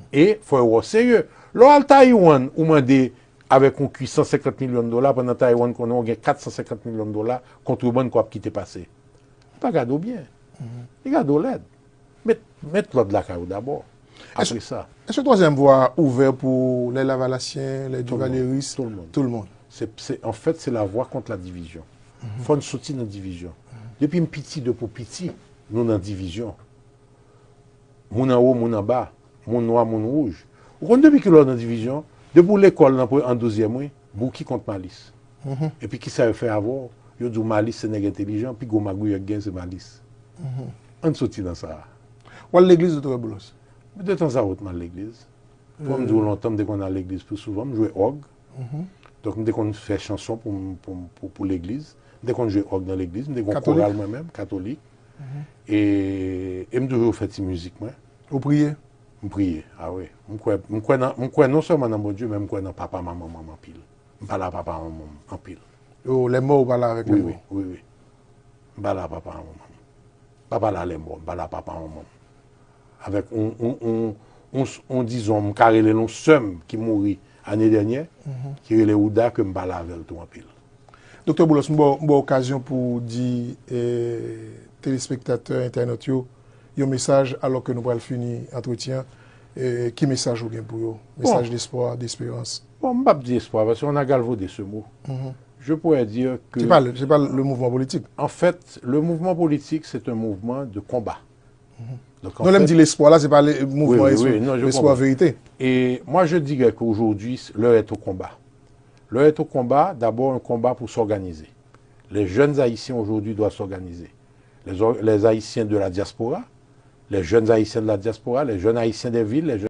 E fò yo wè w serye. Lè w al Tayiwann, ou mande avèk yon kwi san senkant milyon dola, pandan Taiwan konnen w gen kat san senkant milyon dola kontrebann ke w ap kite pase. Li pa gade w byen. Li gade w lèd. Met, met lòd lakay ou dabò. Apre sa. Èske twazyèm vwa ouvè pou les Lavalasyen, les Duvaliéristes, tout le monde? Se, se, an fèt, se la vwa kont la divizyon. Fò n soti nan divizyon. Depi m piti, depi w piti, nou nan divizyon. Moun anwo, moun anba, moun nwa, moun wouj. Ou konn depi kilè w nan divizyon? Depi w lekòl nan pre-, an dozyèm, wi, Bouki kont Malis. Epi kisa yo fè avè w? Yo di w Malis se nèg entèlijan, pi gwo magouy yo gen se Malis. Ann soti nan sa a. W al legliz, Doktè Boulos? De tanzantan, m al legliz. Kòm m di w lontan, m te konn al legliz pi souvan, m jwe òg. Donk, m te konn fè chanson pou, pou, pou, pou legliz. M te konn jwe òg nan legliz. M te gen yon koral mwen menm, katolik. E, e m toujou fè ti mizik mwen. Ou priye? M priye, a wi. M kwè, m kwè nan, m kwè non sèlman nan Bondye, men m kwè nan papa m a manman m anpil. M pale a papa m a manman m anpil. Yo, lè mò, ou pale avèk lè mò? Wi, wi, wi. M pale a papa m a manman m. Pa pale a lè mò, m pale a papa m a manman m. Avèk on, on, on, on, on, dizon, m ka rele l on sè m ki mouri ane dènyè, ki rele Ouda, ke m pale avè l tou anpil. Doktè Boulos, m ba w, m ba w okazyon pou w di, eh, telespektatè, entènot yo, yon mesaj, alò ke nou pral fini antretyen an. Eh, ki mesaj ou gen pou yo? Mesaj despwa, desperans? Bon, m p ap di espwa, paske on a galvaudé ce mot. Je pourrais dire que... C'est pas le, c'est pas le mouvement politique. En fait, le mouvement politique, c'est un mouvement de combat. Donc, en fait... Non, lè m di lespwa la, se pa le mouvman, wi, wi, wi, non, je comprends. Lespwa verite. Et moi, je dirais qu'aujourd'hui, l'heure est au combat. L'heure est au combat, d'abord un combat pour s'organiser. Les jeunes Haïtiens aujourd'hui doivent s'organiser. Les or-, les Haïtiens de la diaspora, les jeunes Haïtiens de la diaspora, les jeunes Haïtiens des villes, les jeunes